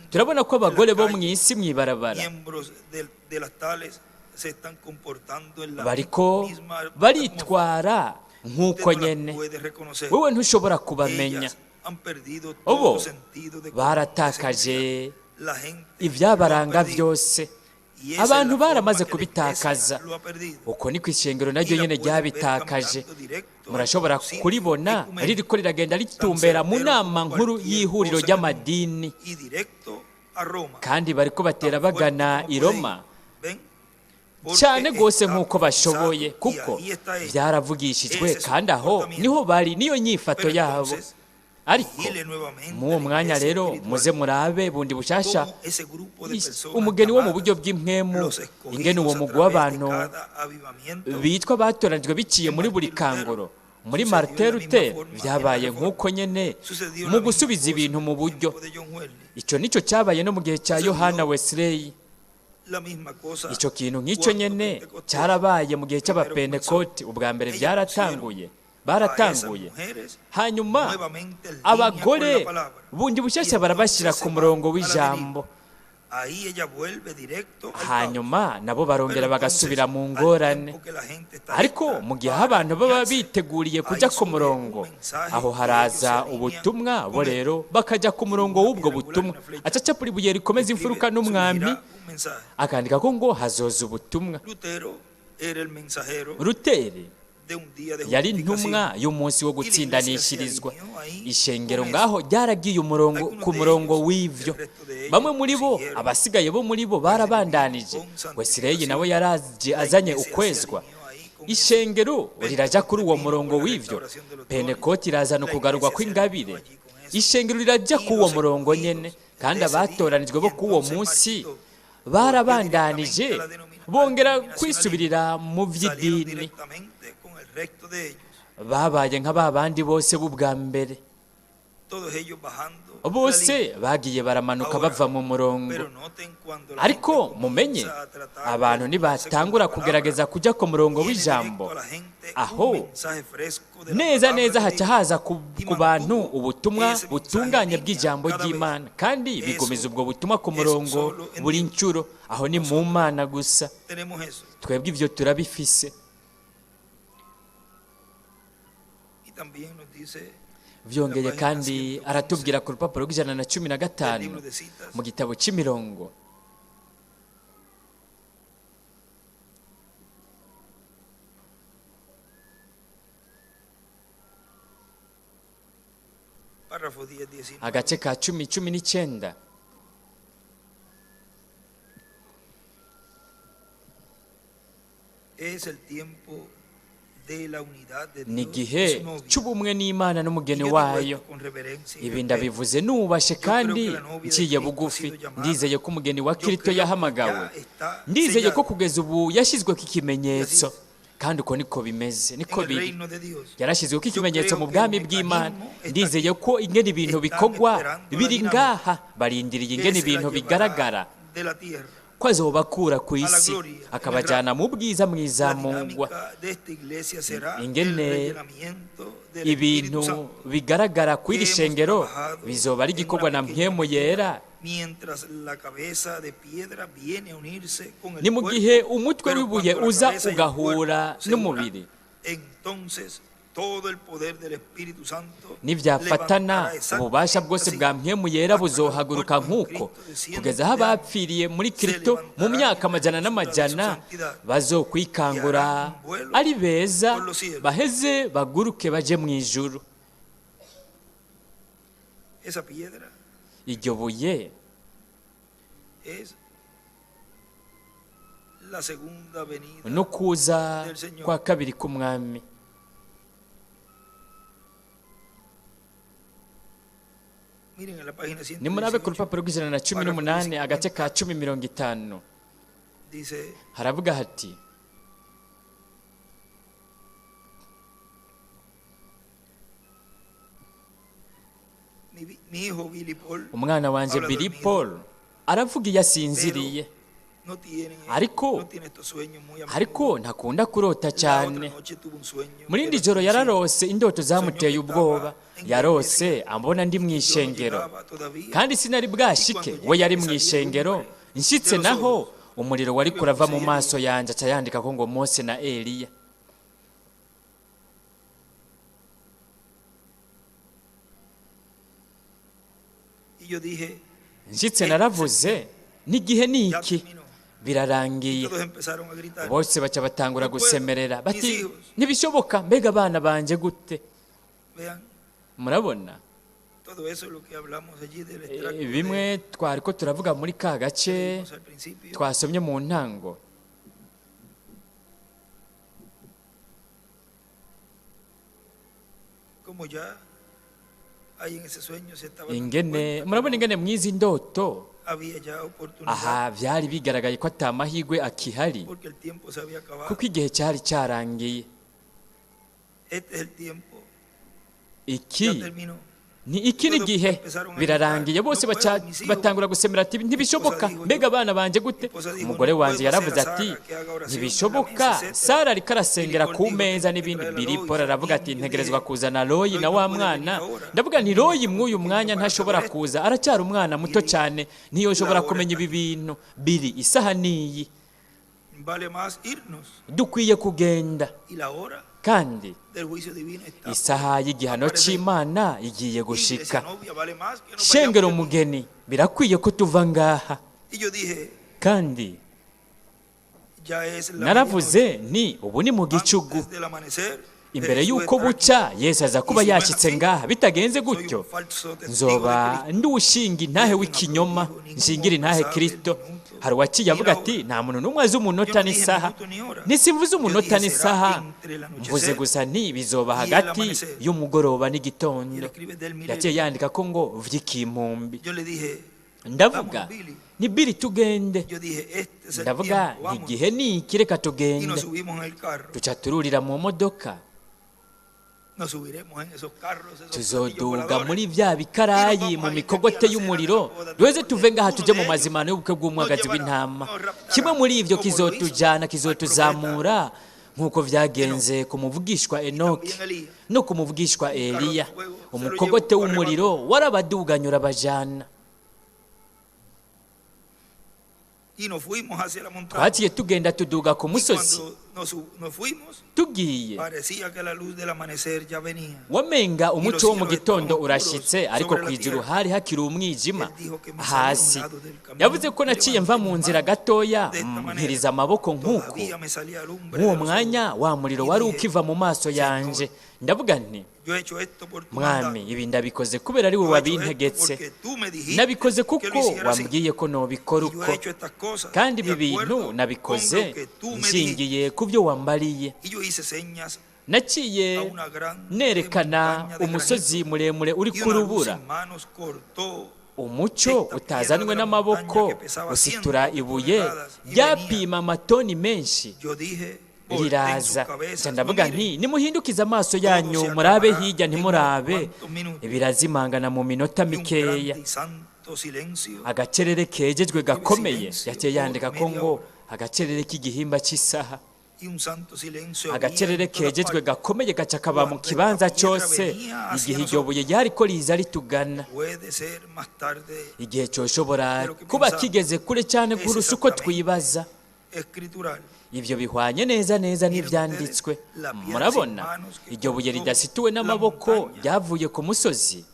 Turabona ko abagore bo mw'isi mwibarabara bariko baritwara nk'uko nyene, wewe ntushobora kubamenya. Obo baratakaje ibyabaranga byose, abantu baramaze kubitakaza. Uko niko ishengero naryo nyene ryabitakaje. Murashobora kuribona ririko riragenda ritumbera mu nama nkuru y'ihuriro ry'amadini, kandi bariko batera bagana i Roma cyane gose nk'uko bashoboye, kuko byaravugishijwe kandi aho niho bari, niyo nyifato yabo. Ariko muwo mwanya rero muze murabe bundi bushasha umugeni wo mu buryo bw'impwemu, ingene uwo mugwi w'abantu bitwa batoranijwe biciye muri buri kanguro. Muri Sucedió Martin en la misma Luther forma en la byabaye Reforma. nk'uko nyene Sucedió mu la misma gusubiza cosa ibintu en mu el buryo. tiempo de John Wesley. Icyo nicyo cyabaye no mu gihe cya Yohana Sucedió Wesley. la misma cosa Icyo kintu nk'icyo cuando nyene Pentecostés cyarabaye mu gihe primero comenzó. cy'abapentekote. Ubwa mbere Ellas byaratanguye, pusieron a esas baratanguye, mujeres hanyuma nuevamente en línea con abagore la palabra. bundi Y bushyashya barabashyira entonces ku se van murongo a la deriva. w'ijambo. Ahí ella vuelve directo al caos. Hanyuma nabo barongera Pero entonces, bagasubira mu al ngorane. tiempo que la gente está Ariko lista mu gihe para abantu baba alinearse, biteguriye ahí kujya ku surge un murongo, mensaje aho y ellos se haraza alinean ubutumwa, bo con él. rero bakajya ku murongo Una w'ubwo piedra angular y butumwa. una flecha. Acacapura ibuye rikomeza Escribe, imfuruka n'umwami, surgirá un mensaje. akandika ko ngo hazoza ubutumwa. Lutero era el mensajero Ruteri de un día de yari intumwa justificación. y'umunsi wo Y la iglesia se gutsindanishirizwa. alineó ahí Ishengero con eso. ngaho ryaragiye umurongo Algunos ku de murongo ellos, w'ivyo. el resto de ellos Bamwe muri bo, siguieron abasigaye bo muri bo el cristianismo barabandanije. con Wesileyi nawe santificación. yaraje La azanye iglesia se ukwezwa. alineó ahí con eso. Ishengero riraja kuri Pentecostés uwo vino murongo con la w'ivyo. restauración de los dones. Pentekoti irazana La ukugarurwa iglesia se alineó kw'ingabire. allí con eso. Ishengero rirajya Y k'uwo los murongo nyene, escogidos kandi de ese día, abatoranijwe y bo k'uwo entonces munsi Marquito volvió barabandanije, directamente a la al bongera denominacionalismo. kwisubirira mu Salieron vy'idini. directamente con el resto de ellos, Babaye nka ba bandi bose b'ubwa mbere. todos ellos bajando la línea. Bose bagiye baramanuka Ahora, bava mu murongo. pero noten cuando la gente Ariko mumenye, comienza a tratar de abantu alinearse con la nibatangura palabra, kugerageza kujya ku murongo viene w'ijambo, directo a la gente un aho mensaje fresco de la neza palabra neza de haca Dios haza ku, y ku bantu mantuvo ubutumwa ese mensaje en butunganye línea bw'ijambo cada vez. ry'Imana, kandi bigumiza Eso ubwo butumwa ku es murongo solo en buri Dios. ncuro. Aho ni mu Nosotros Mana gusa. tenemos eso. Twebwe ivyo turabifise. Y también nos dice la Vyongeye página kandi 115 aratubwira ku rupapuro rw'ijana na cumi na del gatanu libro de citas, mu gitabo c'imirongo, párrafo 10, 19. agace ka 10 19. Es el tiempo de la unidad de Ni Dios y igihe su novia. c'ubumwe n'Imana Y n'umugeni yo digo wayo. esto con reverencia y Ibi respeto. ndabivuze nubashe Yo creo kandi que la novia de nciye Cristo ha bugufi. sido llamada. Ndizeye ko umugeni wa Yo Kristo creo que yahamagawe. ya está Ndizeye ko sellado. kugeza ubu yashyizweko Y así ikimenyetso, es. kandi uko niko bimeze, En niko el biri. reino de Dios. Yarashyizweho Yo ikimenyetso creo mu que el bwami bw'Imana. mecanismo está Ndizeye aquí. ko ingene ibintu Están bikorwa esperando la biri dinámica ngaha, barindiriye que ingene se la ibintu llevará bigaragara, de la tierra ko azobakura ku a la isi gloria en el akabajyana rapto. mu bwiza La mw'izamungwa. dinámica de esta iglesia será el Ingene rellenamiento del Espíritu ibintu Santo bigaragara ku iri que hemos shengero trabajado bizoba ari en una igikorwa na pequeña mpwemu medida yera. mientras la cabeza de piedra viene a unirse con Ni el mu cuerpo, gihe umutwe pero w'ibuye cuando la uza cabeza y el ugahura cuerpo se unan, n'umubiri, entonces todo el poder del Espíritu Santo nivyafatana levantará ububasha exactamente bwose así bwa mpwemu yera hasta que los buzohaguruka muertos en nk'uko Cristo de kugeza cientos aho de años abapfiriye muri se Kristo mu levantarán myaka en la amajana hermosura de su n'amajana santidad y bazokwikangura harán un vuelo ari beza, por los cielos. baheze baguruke baje mu ijuru. Esa piedra Iryo buye es la segunda venida no kuza del Señor. kwa kabiri k'umwami. Miren en la página Nimurabe ku 118, rupapuro rw'ijana na cumi párrafo n'umunani agace 50, ka 10:50, dice: haravuga hati mi hijo Billy Paul umwana wanje habla Billy dormido, Paul aravuga iyo pero asinziriye, no tiene, ariko no tiene estos sueños muy a menudo. ariko ntakunda kurota La otra cyane. noche tuvo un sueño Muri que indi lo joro estremeció. yararose indoto Soñó que zamuteye ubwoba. estaba en la Yarose iglesia ambona ndi mu y yo no ishengero, llegaba todavía. kandi sinari Y bwashike, cuando we yari llegué mu salía ishengero. lumbre de Nshitse los naho ojos. umuriro wari Tuve kurava mu Mose y maso Elías. yanje, aca yandika ko ngo Mose na Eliya. Y yo dije, Nshitse este es el naravuze tiempo, n'igihe ni ya iki, terminó. Y birarangiye. todos empezaron a gritar, Bose baca batangura no puedo, gusemerera mis bati hijos. ntibishoboka, mbega abana banje gute. Vean, Murabona todo eso es lo que hablamos allí del extracto de, bimwe twari ko turavuga muri ka que gace leímos al principio. twasomye mu ntango. Como ya ahí en ese sueño se estaba dando Ingene cuenta que murabona no ingene mwizi ndoto, había ya oportunidad aha byari bigaragaye ko atamahirwe akihari, porque el tiempo se había kuko acabado. igihe cyari cyarangiye. Este es el tiempo. Iki Ya terminó. ni iki ni igihe birarangiye. Bose batangura gusemera ati ntibishoboka, mbega abana banje gute? Umugore wanjye yaravuze ati ntibishoboka, Sara ariko arasengera ku meza n'ibindi. Billy Paul aravuga ati ntegerezwa kuzana Royi na wa mwana. Ndavuga nti Royi mw'uyu mwanya ntashobora kuza, aracyari umwana muto cyane, ntiyoshobora kumenya ibi bintu. Billy, isaha niyi, Vale más irnos. dukwiye kugenda. Y la hora Kandi del juicio divino está. isaha y'igihano c'Imana igiye Iglesia gushika. novia, vale más que nos Shengero vayamos de aquí. umugeni, birakwiye ko tuva ngaha. Y yo dije, Kandi ya es la naravuze nti ubu ni mu medianoche. gicugu, Antes del amanecer, imbere Jesús y'uko está aquí. buca Yesu aza kuba yashyitse ngaha. Bitagenze Soy gutyo, un falso testigo de nzoba Cristo. nduwushinga intahe w'ikinyoma, nshingira intahe Kristo. Hari uwaciye avuga ati nta muntu n'umwe azi umunota n'isaha. Ntisimvuze umunota n'isaha, mvuze gusa nti bizoba hagati y'umugoroba Y él n'igitondo. escribe del Yaciye milenio. yandika ko ngo vy'ikimpumbi. Yo le dije, Ndavuga vamos, Billy. ni Bili, tugende. Yo dije, este es el Ndavuga tiempo, nti vamos. igihe ni iki, reka Y nos tugende. subimos en el carro. Tuca tururira mu modoka. Nos subiremos en esos carros, esos platillos Tuzoduga voladores. muri vya bikarayi mu mikogote y'umuriro, duheze tuve ngaha tuje mu mazimano y'ubukwe bw'umwagazi w'intama. Kimwe muri ivyo kizotujana, kizotuzamura nk'uko vyagenze ku muvugishwa Enoki no ku muvugishwa Eliya. Umukogote w'umuriro warabaduganye urabajana. Y nos fuimos hacia la montaña. Twaciye tugenda tuduga ku Y musozi. cuando nos fuimos, Tugiye, parecía que la luz del amanecer ya venía. wamenga umuco wo mu gitondo urashitse, ariko ku ijuru hari hakiri umwijima hasi. Yavuze ko naciye mva mu nzira gatoya, mpiriza amaboko nk'uku. Todavía me salía lumbre Mw'uwo de los mwanya ojos. wa muriro wari ukiva mu maso yanje. Ndavuga nti Yo he hecho esto por tu Mwami, mandato. ibi ndabikoze kubera ari wowe Yo he hecho esto wabintegetse, porque tú me dijiste nabikoze que lo kuko hiciera así. wambwiye ko nobikora Y yo uko, he hecho estas cosas kandi de ibi bintu acuerdo con nabikoze lo que tú me dijiste. nshingiye ku byo wambariye. Y yo hice señas Naciye a una grande nerekana montaña de umusozi granito, muremure uri y ku una luz rubura, sin manos cortó umucyo esta utazanwe piedra de la n'amaboko montaña que pesaba usitura cientos de ibuye toneladas y venía. ryapima amatoni menshi, Yo dije, volteen sus riraza. cabezas, Nca no ndavuga miren. nti nimuhindukize amaso Todo yanyu se murabe acabará hirya, en unos ntimurabe, cuantos minutos. birazimangana mu minota Y un mikeya. grande y santo silencio Agacerere kejejwe gakomeye. silencio Yaciye yandika por ko media ngo hora. agacerere k'igihimba cy'isaha, Y un santo silencio había agacerere en todas kejejwe partes. gakomeye gaca kaba mu Cuando esta kibanza piedra cyose venía hacia igihe iryo nosotros. buye ryariko riza ritugana. Puede ser más tarde Igihe cyoshobora de lo que kuba pensamos. kigeze kure cyane Es kurusha uko exactamente twibaza. escritural. Ibyo bihwanye neza neza Miren n'ibyanditswe. ustedes, la piedra sin Murabona manos que iryo buye cortó ridasituwe la n'amaboko montaña. ryavuye ku musozi.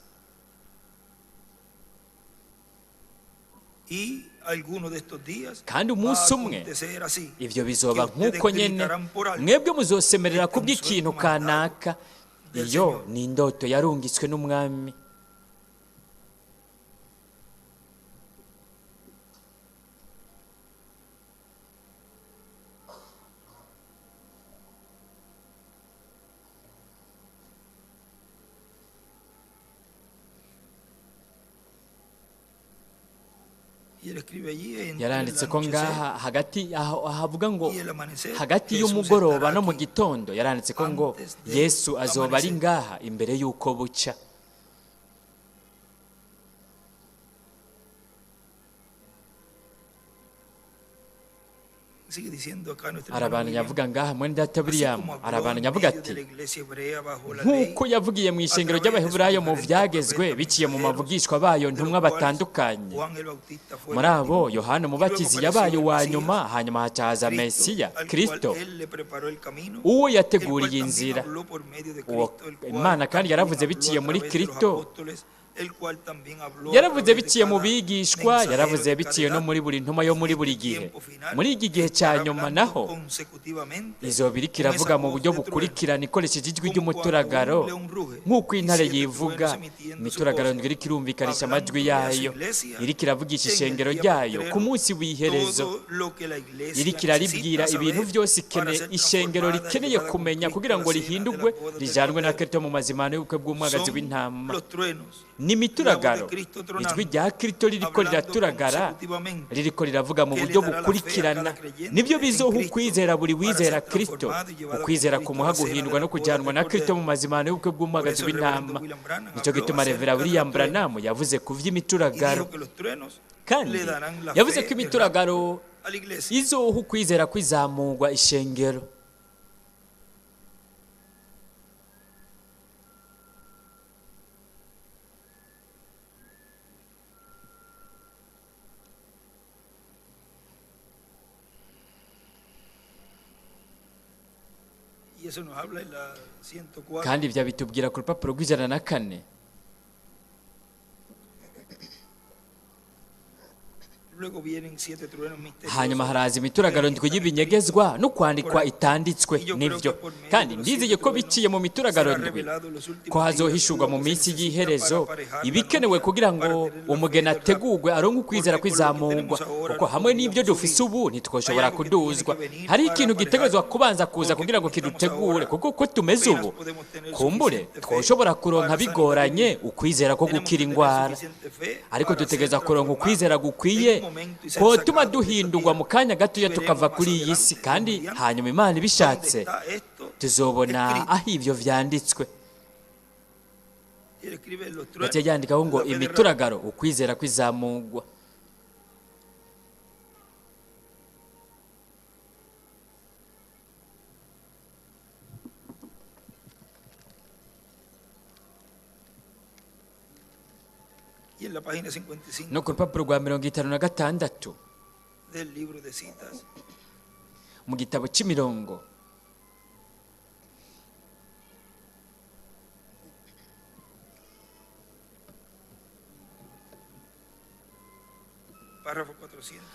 Y alguno de estos días Kandi va a umunsi umwe acontecer así, ivyo que bizoba ustedes nk'uko nyene gritarán por algo. mwebwe muzosemerera Este es un kubw'ikintu sueño mandado kanaka. del Iyo Señor. ni indoto yarungitswe n'umwami. Y él escribe allí entre el Yaranditse ko anochecer ngaha hagati aho ahavuga ngo y el amanecer, hagati Jesús y'umugoroba estará no mu aquí gitondo. Yaranditse ko ngo antes del Yesu azoba ari amanecer. ngaha imbere y'uko buca. Sigue diciendo acá nuestro hermano Arabandanya William, avuga ngaha mwene data así William, como habló en arabandanya avuga medio ati de la iglesia hebrea bajo la ley, nk'uko yavugiye mu a ishengero través de sus ry'Abaheburayo mu diferentes vyagezwe profetas biciye mu mensajeros, mavugishwa bayo de los ntumwa cuales batandukanye. Juan el Bautista fue el Muri abo último. Yohana Y luego Umubatizi apareció yabaye el uwa Mesías, nyuma, hanyuma hacaza Cristo, Mesiya al cual Kristo, él le preparó el camino, uwo el cual yateguriye también inzira. habló por medio de Uwo Cristo, el cual Imana kandi también yaravuze habló biciye a muri través de los Kristo, apóstoles, el cual también habló a yaravuze través de biciye mu cada bigishwa, mensajero yaravuze de cada biciye no edad. muri buri ntumwa yo En muri buri este gihe. tiempo final Muri iki gihe cya estará nyuma hablando naho consecutivamente izoba iriko con esa iravuga mu voz buryo de trueno, bukurikirana ikoresheje ijwi como cuando un ry'umuturagaro, león ruge nk'uko y intare siete yivuga. truenos emitiendo su Imituragaro voz, ndwi iriko irumvikanisha amajwi hablándole a su yayo, iglesia iriko iravugisha en el ishengero día ryayo ku postrero munsi w'iherezo, todo lo que la iglesia iriko iraribwira necesita ibintu saber vyose para ikene ser ishengero transformada y rikeneye llevada con kumenya Cristo a kugira la ngo cena de las rihindurwe bodas del rijanwe na Cordero. Kristo mu mazimano y'ubukwe bw'umwagazi Son w'intama. los truenos Ni Ni imituragaro, ijwi rya Kristo ririko riraturagara, ririko riravuga mu buryo bukurikirana. Nibyo bizoha ukwizera buri wizera Kristo, ukwizera kumuha guhindwa no kujyanwa na Kristo mu mazimano y'ubukwe bw'umwagazi w'intama. Nicyo gituma Revera William Branham yavuze ku vy'imituragaro, kandi yavuze ko imituragaro izoha ukwizera kwizamurwa ishengero. Kandi ibyo bitubwira ku rupapuro rw'104. Hanyuma haraza imituragaro ndwi y'ibinyegezwa no kwandikwa itanditswe nibyo, kandi ndizeye ko biciye mu mituragaro ndwi ko hazohishurwa mu minsi y'iherezo ibikenewe kugira ngo umugeni ategurwe aronke ukwizera kwizamurwa, kuko hamwe n'ibyo dufise ubu ntitwoshobora kuduzwa. Hari ikintu gitegerezwa kubanza kuza kugira ngo kidutegure, kuko uko tumeze ubu kumbure twoshobora kuronka bigoranye ukwizera ko gukira ingwara, ariko dutegereza kuronka ukwizera gukwiye kotuma duhindurwa mu kanya gatoya tukava kuri iyi si, kandi hanyuma Imana ibishatse tuzobona aho ibyo vyanditswe. Yaciye yandikaho ngo imituragaro, ukwizera kwizamurwa. No ku rupapuro rwa 56 mu gitabo c'imirongo,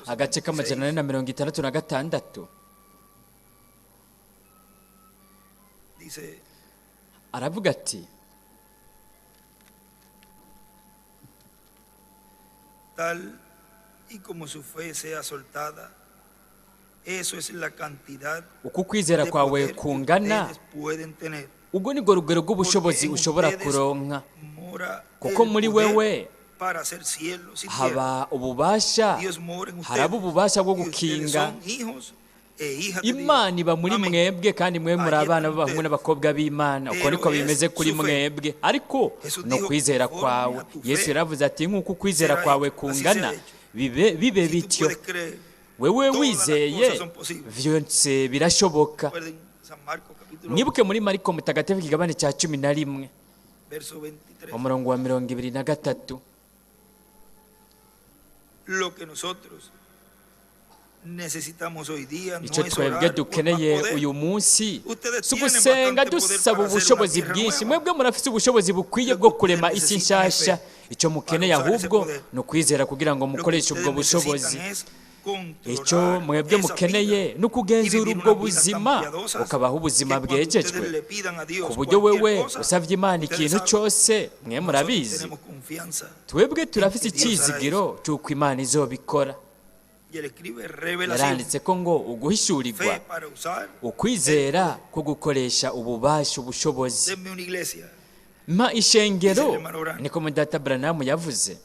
agace k'466, aravuga ati: tal y como su fe sea soltada, eso es la cantidad uko kwizera kwawe kungana, ubwo nibwo rugero rw'ubushobozi ushobora kuronka, kuko muri wewe haba ububasha, haraba ububasha bwo gukinga. Imana iba muri mwebwe, kandi mwe muri abana b'abahungu n'abakobwa b'Imana. Uko niko bimeze kuri mwebwe, ariko no kwizera kwawe. Yesu yaravuze ati nk'uko ukwizera kwawe kungana bibe bityo. Wewe wizeye vyose birashoboka. Mwibuke muri Mariko mutagatifu ikigabane cya 11 umurongo wa 23. Icyo twebwe dukeneye uyu munsi si ugusenga dusaba ubushobozi bwinshi. Mwebwe murafise ubushobozi bukwiye bwo kurema isi nshasha. Icyo mukeneye ahubwo ni ukwizera kugira ngo mukoreshe ubwo bushobozi. Icyo mwebwe mukeneye ni ukugenzura ubwo buzima, ukabaho ubuzima bwejejwe, ku buryo wewe usabye Imana ikintu cyose. Mwe murabizi, twebwe turafise icyizigiro cy'uko Imana izobikora. Yaranditse ko ngo uguhishurirwa ukwizera ko gukoresha ububasha, ubushobozi. Mpa ishengero, niko Mudata Branham yavuze.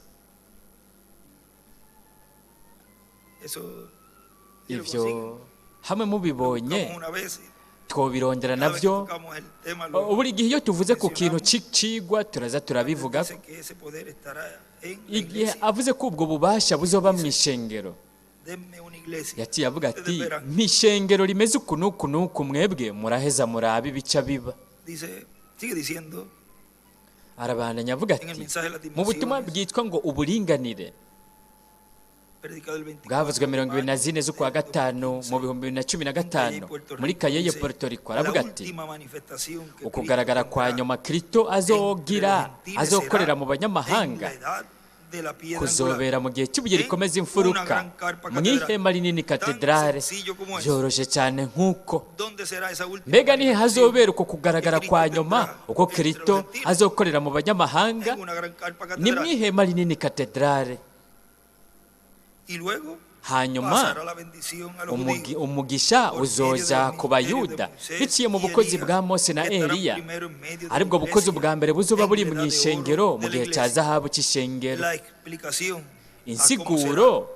Ivyo hamwe mubibonye twobirondera navyo. Buri gihe iyo tuvuze ku kintu c'icigwa turaza turabivuga. Igihe avuze ko ubwo bubasha buzoba mu ishengero, yaciye avuga ati mpishengero rimeze uku n'uku n'uku, mwebwe muraheza murabe ibica biba. Arabandanya avuga ati mu butumwa bwitwa ngo uburinganire bwavuzwe 24 z'ukwa gatanu mu 2015 muri Kayeye, Puerto Rico, aravuga ati ukugaragara kwa nyuma Kristo azogira azokorera mu banyamahanga kuzobera mu gihe cy'ibuye rikomeza imfuruka mu ihema rinini katedrale. Byoroshe cyane nk'uko. Mbega nihe hazobera uko kugaragara kwa nyuma uko Kristo azokorera mu banyamahanga? Ni mu ihema rinini katedrale. Hanyuma umugisha uzoza ku Bayuda biciye mu bukozi bwa Mose na Eliya, aribwo bukozi bwa mbere buzoba buri mu ishengero mu gihe cya zahabu cy'ishengero. Insiguro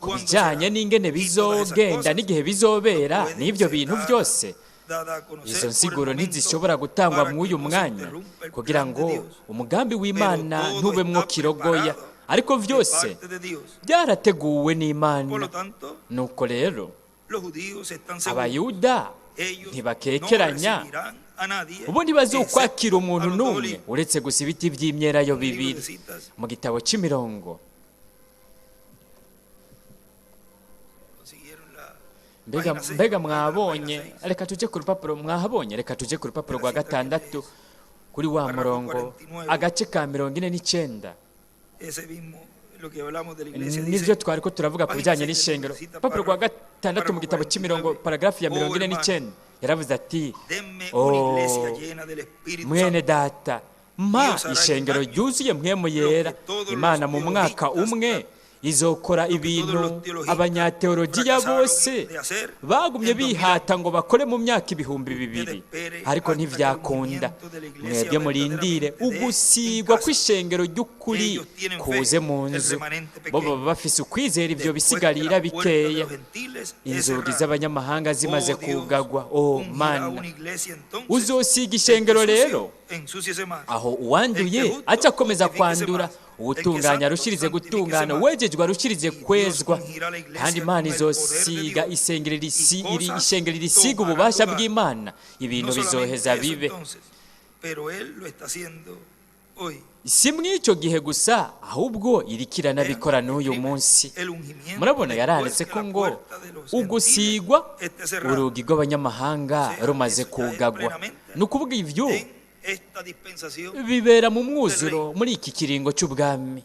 ku bijyanye n'ingene bizogenda n'igihe bizobera n'ibyo bintu byose, izo nsiguro ntizishobora gutangwa mw'uyu mwanya kugira ngo umugambi w'Imana ntubemwo kirogoya, ariko byose byarateguwe n'Imana. Nuko rero Abayuda ntibakekeranya, ubu ntibazokwakira umuntu n'umwe uretse gusa ibiti by'imyelayo bibiri. Mu gitabo cy'imirongo, mbega mwabonye, reka tujye ku rupapuro, mwahabonye, reka tujye ku rupapuro rwa 6 kuri wa murongo, agace ka 49. Nibyo twari ko turavuga ku bijyanye n'ishengero. Urupapuro rwa 6 mu gitabo cy'imirongo, paragrafu ya 49, yaravuze ati: "Oh, mwene data, mpa ishengero ryuzuye mpwemu yera. Imana mu mwaka umwe izokora ibintu abanyateologiya bose bagumye bihata ngo bakore mu myaka 2000, ariko ntivyakunda. Mwebwe murindire ugusigwa kw'ishengero ry'ukuri kuze mu nzu. Bo baba bafise ukwizera ivyo bisigarira bikeya, inzugi z'abanyamahanga zimaze kugagwa. O Mana, uzosiga ishengero rero aho uwanduye aca akomeza kwandura, uwutunganya arushirize gutungana, uwejejwe arushirize kwezwa. Kandi Imana izosiga ishengero risiga ububasha bw'Imana, ibintu bizoheza bibe. Si mw'icyo gihe gusa, ahubwo irikira n'abikora n'uyu munsi. Murabona yaranditse ko ngo ugusigwa urugi rw'abanyamahanga rumaze kugagwa. Ni ukuvuga ivyo bibera mu mwuzuro muri iki kiringo cy'ubwami.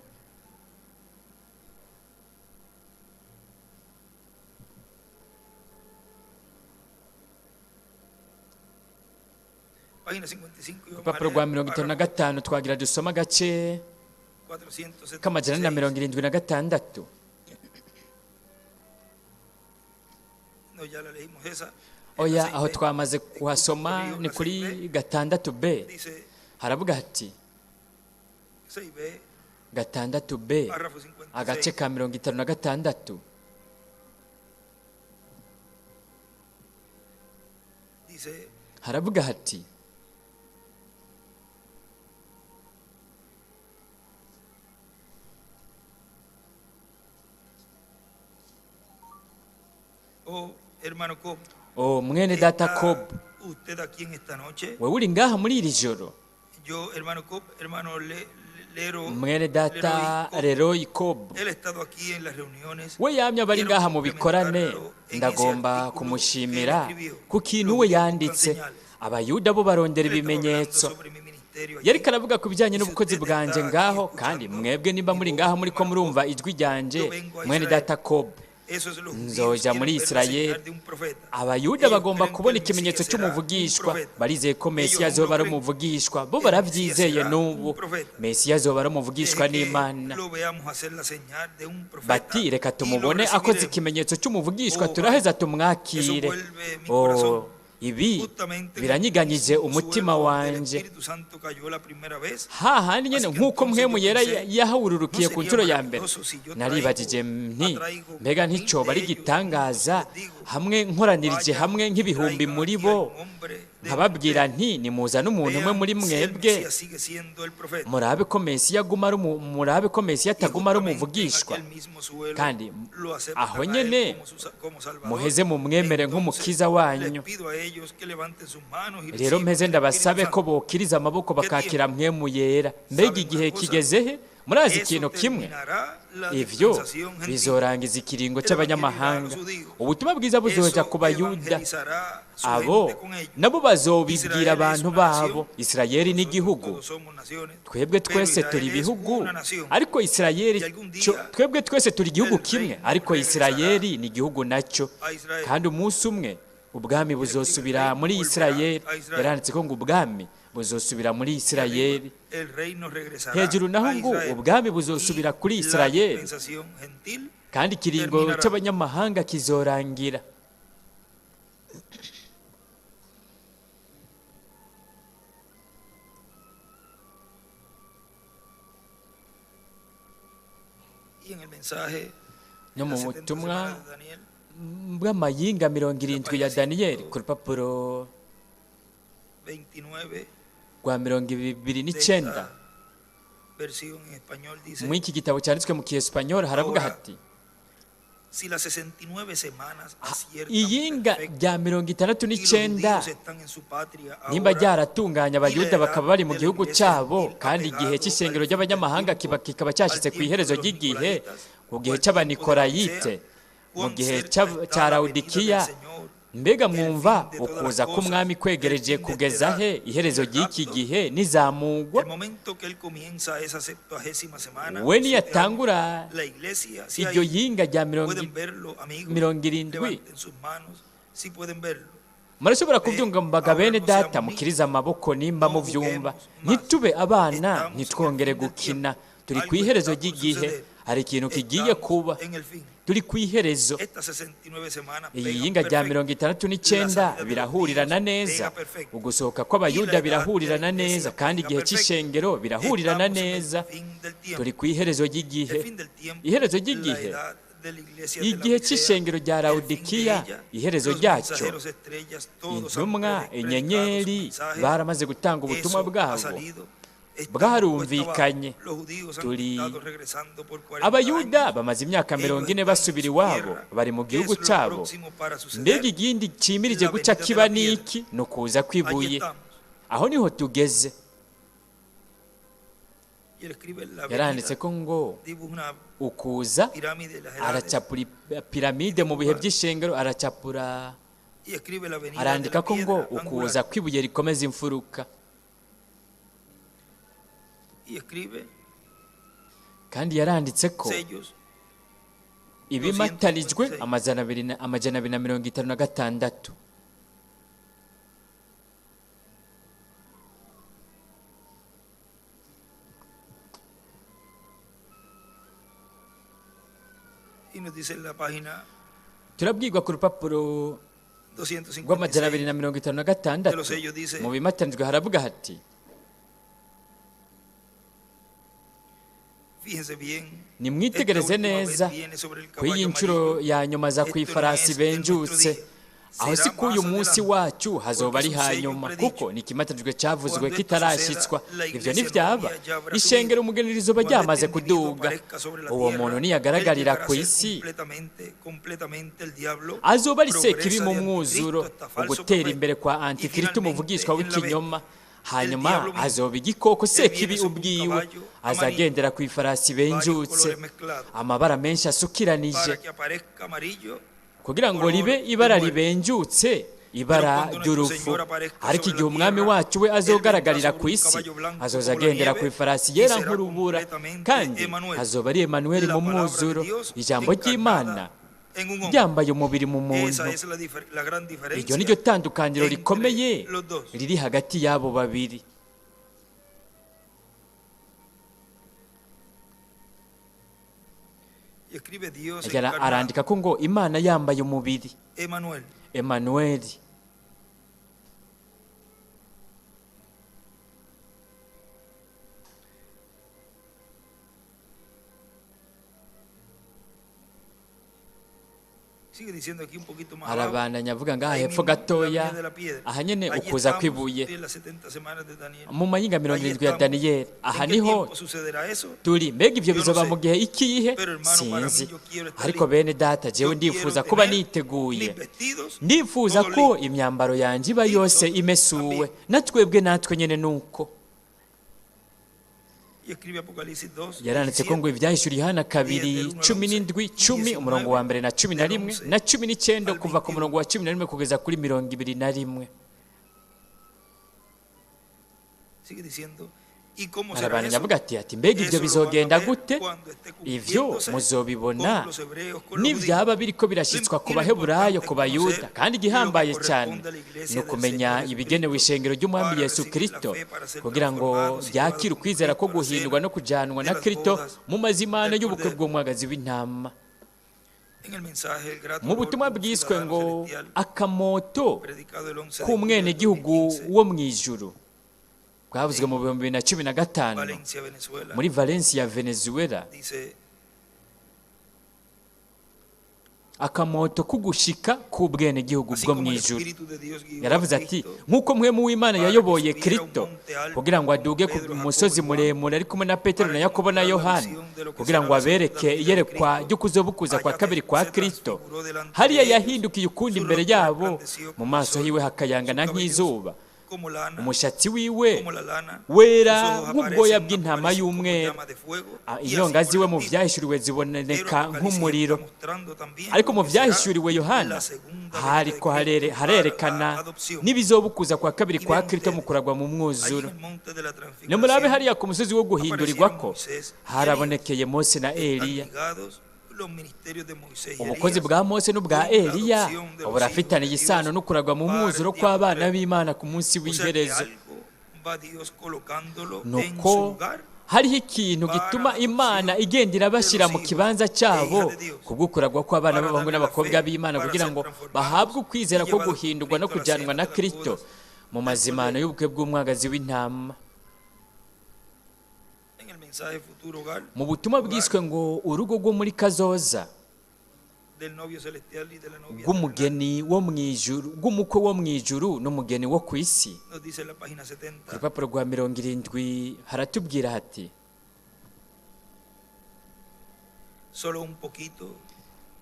Urupapuro rwa 55 twagira dusoma agace k'476. Oya, aho twamaze kuhasoma ni kuri 6b. Haravuga hati 6b agace ka 56. Haravuga hati: "Oh, mwene data Cobb, wewe uri ngaha muri iri joro? Mwene data Leroy Cobb, we yamye abari ngaha mu bikorane, ndagomba kumushimira ku kintu we yanditse. Abayuda bo barondera ibimenyetso. Yariko aravuga ku bijyanye n'ubukozi bwanje ngaho, kandi mwebwe nimba muri ngaha muri ko murumva ijwi ryanje, mwene data Cobb, nzoja muri Isirayeli. Abayuda bagomba kubona ikimenyetso cy'umuvugishwa. Barizeye ko Mesiya azoba ari umuvugishwa, bo baravyizeye n'ubu. Mesiya azoba ari umuvugishwa n'Imana. Bati reka tumubone akoze ikimenyetso cy'umuvugishwa, turaheza tumwakire. Oh, ibi biranyiganyije umutima wanje. Hahandi nyene nk'uko mpwemu yera yahawururukiye ku nshuro ya mbere, naribagije nti mbega nticoba ari igitangaza hamwe nkoranirije hamwe nk'ibihumbi muri bo, nkababwira nti nimuzane umuntu umwe muri mwebwe, murabe ko Mesiya aguma ari murabe ko Mesiya ataguma ari umuvugishwa, kandi aho nyene muheze mumwemere nk'umukiza wanyu. Rero mpeze ndabasabe ko bokiriza amaboko bakakira mpwemu yera. Mbega igihe kigeze he? Murazi ikintu kimwe, ivyo bizorangiza ikiringo cy'abanyamahanga. Ubutumwa bwiza buzoja ku Bayuda, abo nabo bazobibwira abantu babo. Isirayeli n'igihugu, twebwe twese turi ibihugu, ariko Isirayeli twebwe twese turi igihugu kimwe, ariko Isirayeli ni igihugu nacyo. Kandi umunsi umwe ubwami buzosubira muri Isirayeli. Yaranditse ko ngo ubwami buzosubira muri Isirayeli. Hejuru naho ngo ubwami buzosubira kuri Isirayeli. Kandi ikiringo Terminará. cy'abanyamahanga kizorangira. Y en el mensaje No de mu las 70 butumwa semanas de Daniel, bw'amayinga 70 ya Daniyeli, ku rupapuro 29 rwa mirongo de ibiri n'icenda, esta versión en español dice: muri iki gitabo cyanditswe mu kiespanyol haravuga Ahora, hati: si las 69 semanas aciertan iyinga perfecto, rya mirongo itandatu y los n'icenda judíos están en su patria nimba ahora, ryaratunganya abayuda bakaba bari mu gihugu cyabo, kandi igihe cy'ishengero ry'abanyamahanga kikaba cyashyitse ku iherezo ry'igihe, ku gihe cy'abanikorayite, mu gihe cya Lawodikiya, mbega mwumva ukuza k'umwami kwegereje kugeza he, iherezo ry'iki gihe nizamugwa? El momento que él comienza esa 70ª semana, We 7 años, niyatangura la iglesia, si iryo ahí yinga rya pueden verlo, amigos, 70, levanten sus manos, si pueden verlo. murashobora kubyumva mbaga bene data, mukirize amaboko nimba mubyumva. Ntitube abana, ntitwongere gukina. Turi ku Algo iherezo está por ry'igihe, suceder. hari ikintu kigiye Estamos kuba. en el fin. Turi ku iherezo. Estas 69 semanas Iyi pegan yinga rya perfecto. 69 La salida de los birahurirana judíos neza, pega perfecto. ugusohoka Y la kw'abayuda edad de la birahurirana iglesia neza, kandi pega igihe perfecto. cy'ishengero birahurirana Estamos en el neza. fin del tiempo. Turi ku iherezo ry'igihe. El fin del tiempo, Iherezo la ry'igihe, edad de la iglesia de igihe Laodicea, cy'ishengero rya el fin de Lawodikiya, ella, iherezo los ryacyo, mensajeros estrellas, todos han intumwa, predicado su inyenyeri mensaje. baramaze gutanga ubutumwa Eso ha bwabo, salido. Estamos cuesta bwarumvikanye. abajo. Los judíos han Turi estado regresando por 40 abayuda años. bamaze imyaka Ellos 40 están en basubira su iwabo, tierra. bari mu ¿Qué gihugu es lo cyabo. próximo para suceder? Mbega igindi cimirije La guca venida de kiba la piedra. niki? Ni ukuza Allí kw'ibuye. estamos. Aho niho tugeze. Y él escribe la Yaranditse venida, ko ngo dibuja una ukuza, pirámide de las edades aracapura piramide mu bihe by'ishengero, aracapura, y escribe la venida de arandika la ko ngo piedra ukuza angular kw'ibuye rikomeza imfuruka, y escribe kandi yaranditse ko sellos ibimatanijwe 256. 256. Y nos dice en la página Turabwirwa ku rupapuro rw'amajana abiri 256 na mirongo itanu na de gatandatu los sellos dice: mu bimatanijwe haravuga hati: fíjense bien, esta nimwitegereze última vez neza, viene sobre el ku iyi caballo nshuro amarillo. ya nyuma aza ku Esto no ifarasi es en nuestro benjutse. día, Aho si será ko uyu más munsi adelante, wacu, hazoba porque ari es un sello hanyuma, predicho. kuko ni ikimatanijwe cyavuzwe Cuando esto kitarashyitswa. suceda, la Ivyo iglesia ntivyaba, novia ya habrá ishengero subido. umugeni rizoba Cuando ryamaze este individuo kuduga. aparezca sobre la Uwo muntu tierra, él niyagaragarira llegará a ku ser isi, completamente, completamente el diablo, azoba ari sekibi progresa mu de mwuzuro, anticristo hasta falso ugutera profeta, imbere kwa y antikristo, finalmente umuvugishwa en la w'ikinyoma, bestia. El hanyuma diablo mismo. azoba igikoko Él viene sekibi sobre un ubwiwe, caballo aza amarillo, agendera ku ifarasi varios benjutse, colores mezclados, amabara menshi asukiranije, para que aparezca amarillo, kugira ngo color ribe de ibara muerte. ribenjutse, Pero ibara cuando nuestro ry'urupfu. Señor aparezca Ariko sobre igihe la umwami tierra, wacu we Él vendrá azogaragarira sobre ku un isi, caballo blanco azoza como la agendera ku nieve ifarasi y yera será nk'urubura, completamente kandi Emanuel, azoba ari Emanueli la mu palabra de mwuzuro, Dios ijambo ry'Imana encarnada en un hombre. ryambaye umubiri mu muntu. Esa es la gran Iryo diferencia ni ryo tandukaniro entre rikomeye los dos. riri hagati y'abo babiri. Y escribe Dios Yara encarnado, arandika ko ngo Imana yambaye umubiri, Emanuel. Emanueli. Sigue diciendo aquí un poquito más abajo. Arabandanya avuga ngaha Ahí hepfo mismo, la gatoya, venida de la piedra. aha nyene Allí ukuza estamos kw'ibuye, en las 70 semanas de Daniel. mu mayinga mirongo Allí irindwi ya estamos. Daniyeli, aha ¿En qué niho tiempo sucederá eso? turi. Mbega ivyo Yo no bizoba sé. mu gihe ikihe? Pero hermano, para mí Sinzi, yo quiero estar ariko listo. bene data, jewe Yo quiero ndifuza kuba tener niteguye, mis vestidos ndifuza todos ko listos. imyambaro yanje iba Y yose nosotros imesuwe, también. na twebwe natwe nyene nuko. Y escribe Apocalipsis 2, Yaranditse ko ngo 17, ibyahishuriye Yohana 10 kabiri del 1 al cumi 11 n'indwi y 10 umurongo wa 19 mbere na cumi na del rimwe 11 na 19 al kuva ku 21. murongo wa 11 kugeza kuri 21. Sigue diciendo, ¿y cómo será Arabandanya eso? avuga ati mbega ibyo Eso lo van a bizogenda ver gute? cuando esté Ivyo cumpliéndose muzobibona con los hebreos, con los judíos. nivyaba biriko Lo, birashyitswa ku y lo baheburayo, importante ku es bayuda. conocer Kandi lo que igihambaye cyane corresponde a la ni iglesia del ukumenya Señor ibigenewe Jesucristo ishengero ry'umwami para Yesu recibir la Kristo, fe, para ser kugira ngo transformados y llevados ryakire con ukwizera ko Cristo a la guhindurwa cena no kujanwa de na las Kristo bodas mu mazimano del y'ubukwe Cordero. bw'umwagazi w'intama. En el mensaje El grato Mu olor butumwa de un bwiswe ciudadano ngo celestial, akamoto predicado el 11 de julio del k'umwenegihugu 2015, wo mu ijuru, bwavuzwe mu 2015 Valencia, Venezuela, muri Valencia, Venezuela, dice: akamoto k'ugushika k'ubwenegihugu así bwo mu como el ijuru. Espíritu de Dios guió a Yaravuze ati: Cristo nk'uko mpwemu w'Imana yayoboye Kristo kugira ngo aduge ku musozi muremure ari kumwe na Petero na Yakobo na Yohana, kugira ngo abereke iyerekwa ry'ukuzobukuza kwa kabiri kwa Kristo, hariya yahindukiye ukundi su imbere rostro yabo, resplandeció mu como el maso sol, hiwe hakayangana sus cabellos nk'izuba, como lana, umushatsi wiwe como la lana, wera sus ojos nk'ubwoya aparecen, bw'intama aparecen como y'umweru, llamas de fuego, y así inyonga por ziwe el mu estilo. vyahishuriwe Pero ziboneka Apocalipsis nk'umuriro. está mostrando también Ariko lo mu que será vyahishuriwe Yohana la segunda venida de hariko Cristo para la harerekana adopción. n'ibizobukuza kwa kabiri Y kwa vean Kristo mu ustedes, kuragwa mu allí en mwuzuro. el monte de la Nimurabe transfiguración hariya ku musozi wo aparecieron guhindurirwako Moisés y Elías. harabonekeye Mose na Están Eliya. ligados los ministerios de Moisés y Ubukozi Elías bwa Mose n'ubwa con la Eliya adopción de los hijos de burafitaniye Dios isano no kuragwa mu para el mwuzuro tiempo kw'abana presente. b'Imana ku munsi O sea que w'iherezo. algo va Dios colocándolo en su Nuko lugar hariho ikintu para gituma la Imana adopción igenda de irabashyira los mu hijos kibanza e cyabo hijas de Dios, kubw'ukuragwa kw'abana para b'abahungu darle la n'abakobwa fe, b'Imana, para kugira ser ngo transformados bahabwe ukwizera y ko llevados por guhindurwa no Cristo a la kujyanwa cena na de las Kristo bodas mu del mazimano Cordero. y'ubukwe bw'umwagazi w'intama. En el mensaje futuro hogar, Mu butumwa hogar bwiswe ngo urugo rwo muri kazoza del novio celestial y de la novia terrenal, rw'umugeni wo mu ijuru, rw'umukwe wo mu ijuru n'umugeni wo ku isi, nos dice en la página ku 70: rupapuro rwa 70 haratubwira hati: solo un poquito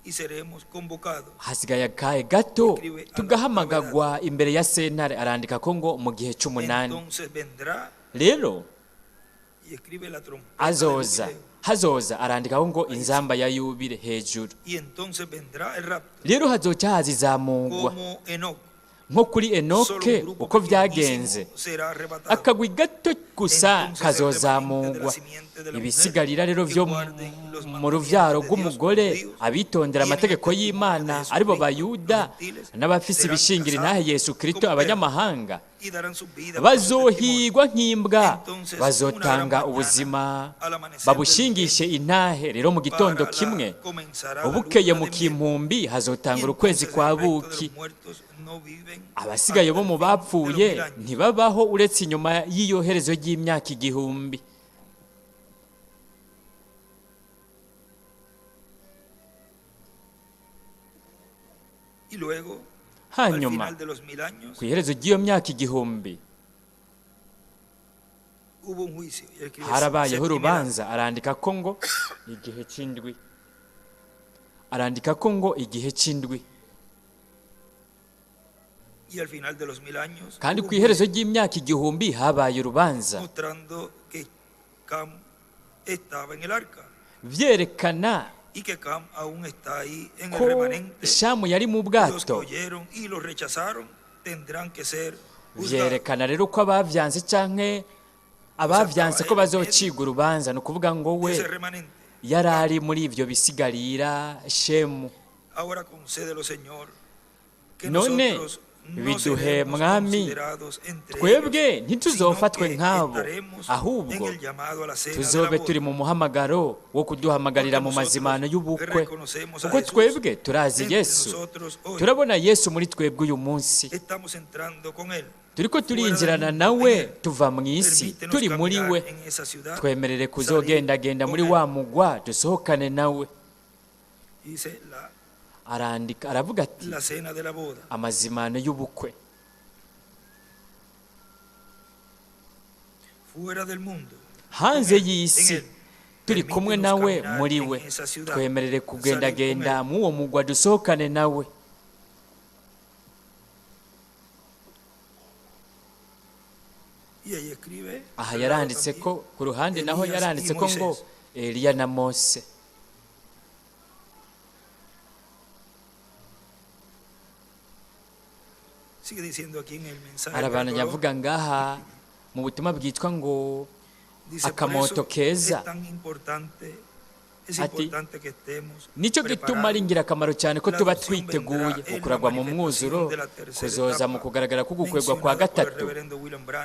y seremos convocados. Hasigaye akahe gato Escribe a la tugahamagagwa imbere ya sentare. Arandika ko ngo mu gihe c'umunani Entonces vendrá rero y escribe la trompeta del azoza, jubileo. hazoza, arandikaho ngo Ahí sí. inzamba ya yubile hejuru. Y entonces vendrá el rapto, Rero hazoca haza izamugwa como Enoc. nko kuri Solo un Enoke grupo uko byagenze, pequeñísimo será arrebatado. akagwi gato gusa Entonces el remanente de la kazozamugwa. simiente de la mujer Ibisigarira rero que vyo guarden los mu ruvyaro mandamientos de Dios, los rw'umugore, judíos, abitondera tienen el amategeko testimonio de y'Imana aribo Jesucristo, los Bayuda gentiles, n'abafise serán ibishingira intahe cazados Yesu Kristo como perros abanyamahanga, y darán sus vidas por su testimonio. bazohigwa nk'imbwa, Entonces una gran bazotanga mañana, ubuzima al amanecer del babushingishe intahe. Rero mu gitondo para la kimwe comenzará la ubukeye luna mu de miel. kimpumbi Y hazotangura ukwezi entonces kwa el resto de buki. los muertos no viven Abasigaye hasta bo el mu fin de los bapfuye 1000 años. ntibabaho uretse inyuma y'iyoherezo ry'imyaka 1000. Y luego, al Hanyuma final de los 1000 años, ku iherezo ry'iyo myaka 1000 hubo un juicio. Y escribe harabayeho séptima edad. urubanza. Arandika ko ngo igihe c'indwi, arandika ko ngo igihe c'indwi. Y al final de los 1000 años Kandi hubo ku un iherezo juicio ry'imyaka 1000 habaye urubanza mostrando que Cam estaba en el arca vyerekana y que Cam aún está ahí en el ko remanente. Shamu yari mu Los que bwato. oyeron y los rechazaron tendrán que ser juzgados. Vyerekana rero ko abavyanse canke O sea, estaba abavyanse ko él en medio bazociga urubanza, ni ukuvuga ngo de we ese remanente. yari Cam. ari muri ivyo bisigarira Shemu. Ahora concédelo, Señor, que None nosotros no biduhe seremos mwami, considerados entre ellos, twebwe sino ntituzofatwe que nk'abo, estaremos en ahubwo el llamado a la cena de la tuzobe turi boda, mu muhamagaro wo kuduhamagarira porque mu mazimano nosotros y'ubukwe, reconocemos a kuko Jesús twebwe turazi entre Yesu, nosotros hoy. turabona Yesu muri twebwe uyu munsi, Estamos entrando con Él turiko fuera del turinjirana mundo, en nawe Él. tuva mu isi Permítenos turi muri caminar we. en esa ciudad, Twemerere salir kuzogendagenda con muri Él. wa mugwa, dusohokane nawe. Dice la, Arandika aravuga ati la cena de la boda. amazimano y'ubukwe Fuera del mundo, con hanze Él, en y'isi, Él. turi kumwe Permítenos nawe caminar muri en we. esa ciudad, Twemerere salir con kugendagenda Él. mu uwo mugwa, dusohokane nawe. Y ahí escribe Aha al lado yaranditse también ko ku ruhande naho Elías y yaranditse ko ngo Moisés. Eliya na Mose. Sigue diciendo aquí en el mensaje del Arabandanya grato olor. avuga ngaha mu butumwa bwitwa ngo Dice, por akamoto eso keza es tan importante Ati nicyo gituma ari ingirakamaro cyane ko tuba twiteguye. Ukuragwa mu mwuzuro kuzoza mu kugaragara k'ugukwegwa kwa gatatu.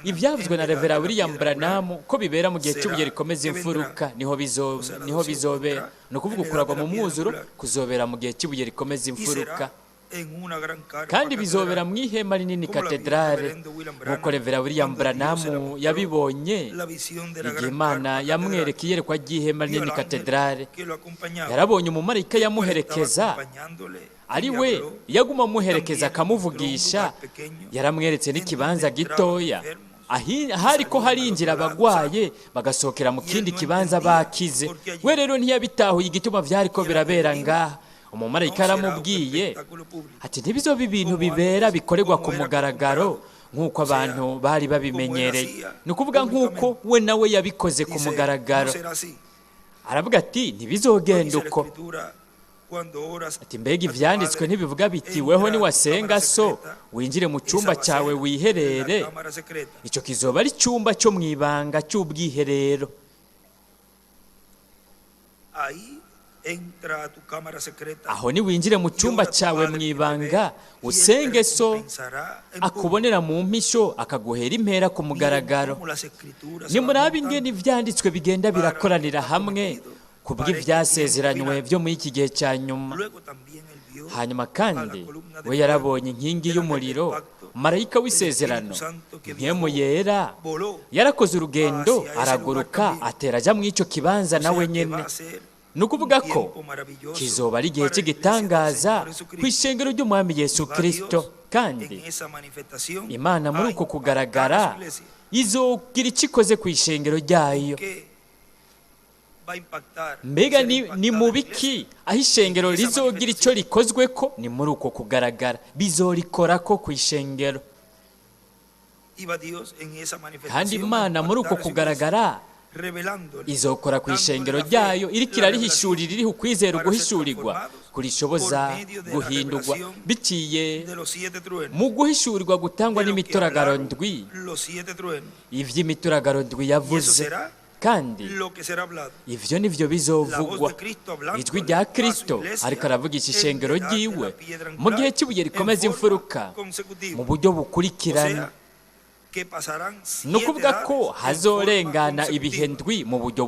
Ibyavuzwe na Revera William Branham ko bibera mu gihe cy'ibuye rikomeza imfuruka, niho bizobera. Ni ukuvuga ukuragwa mu mwuzuro kuzobera mu gihe cy'ibuye rikomeza imfuruka, kandi bizobera mu ihema rinini katedrale, nk'uko Revera William Branham yabibonye igihe Imana yamwereka iyerekwa ry'ihema rinini katedrale. Yarabonye umumarayika yamuherekeza, ari we yaguma amuherekeza akamuvugisha. Yaramweretse n'ikibanza gitoya ahari ko harinjira abagwaye bagasohokera mu kindi kibanza bakize. We rero ntiyabitahuye igituma vyari ko birabera ngaha. Umumarayika aramubwiye ati ntibizoba ibintu bibera bikorerwa ku mugaragaro nk'uko abantu bari babimenyereye. Ni ukuvuga nk'uko we nawe yabikoze ku mugaragaro. Aravuga ati ntibizogenda uko. Ati mbega ivyanditswe ntibivuga biti weho niwasenga so winjire mu cyumba cyawe wiherere, icyo kizoba ari icyumba cyo mu ibanga cy'ubwiherero. Aho niwinjire mu cyumba cyawe mu ibanga usenge so akubonera mu mpisho akaguhera impera ku mugaragaro. Nimurabe ingene ivyanditswe bigenda birakoranira hamwe kubw'ivyasezeranywe byo muri iki gihe cya nyuma. Hanyuma kandi we yarabonye inkingi y'umuriro, marayika w'isezerano, impemu yera yarakoze urugendo araguruka atera ajya mu icyo kibanza nawe nyene. Ni ukuvuga ko kizoba ari igihe cy'igitangaza ku ishengero ry'Umwami Yesu Kristo, kandi Imana muri uko kugaragara izogira icyo ikoze ku ishengero ryayo. Mbega ni mu biki aho ishengero rizogira icyo rikozwe ko? Ni muri uko kugaragara bizorikora ko ku ishengero. Kandi Imana muri uko kugaragara izokora ku ishengero ryayo iriko irarihishurira, iriho ukwizera uguhishurirwa kurishoboza guhindurwa biciye mu guhishurirwa gutangwa n'imituragaro ndwi, ivy'imituragaro ndwi yavuze. Kandi ivyo nivyo bizovugwa. Ijwi rya Kristo ariko aravugisha ishengero ryiwe mu gihe cy'ibuye rikomeza imfuruka mu buryo bukurikirana. Ni ukuvuga ko hazorengana ibihe ndwi mu buryo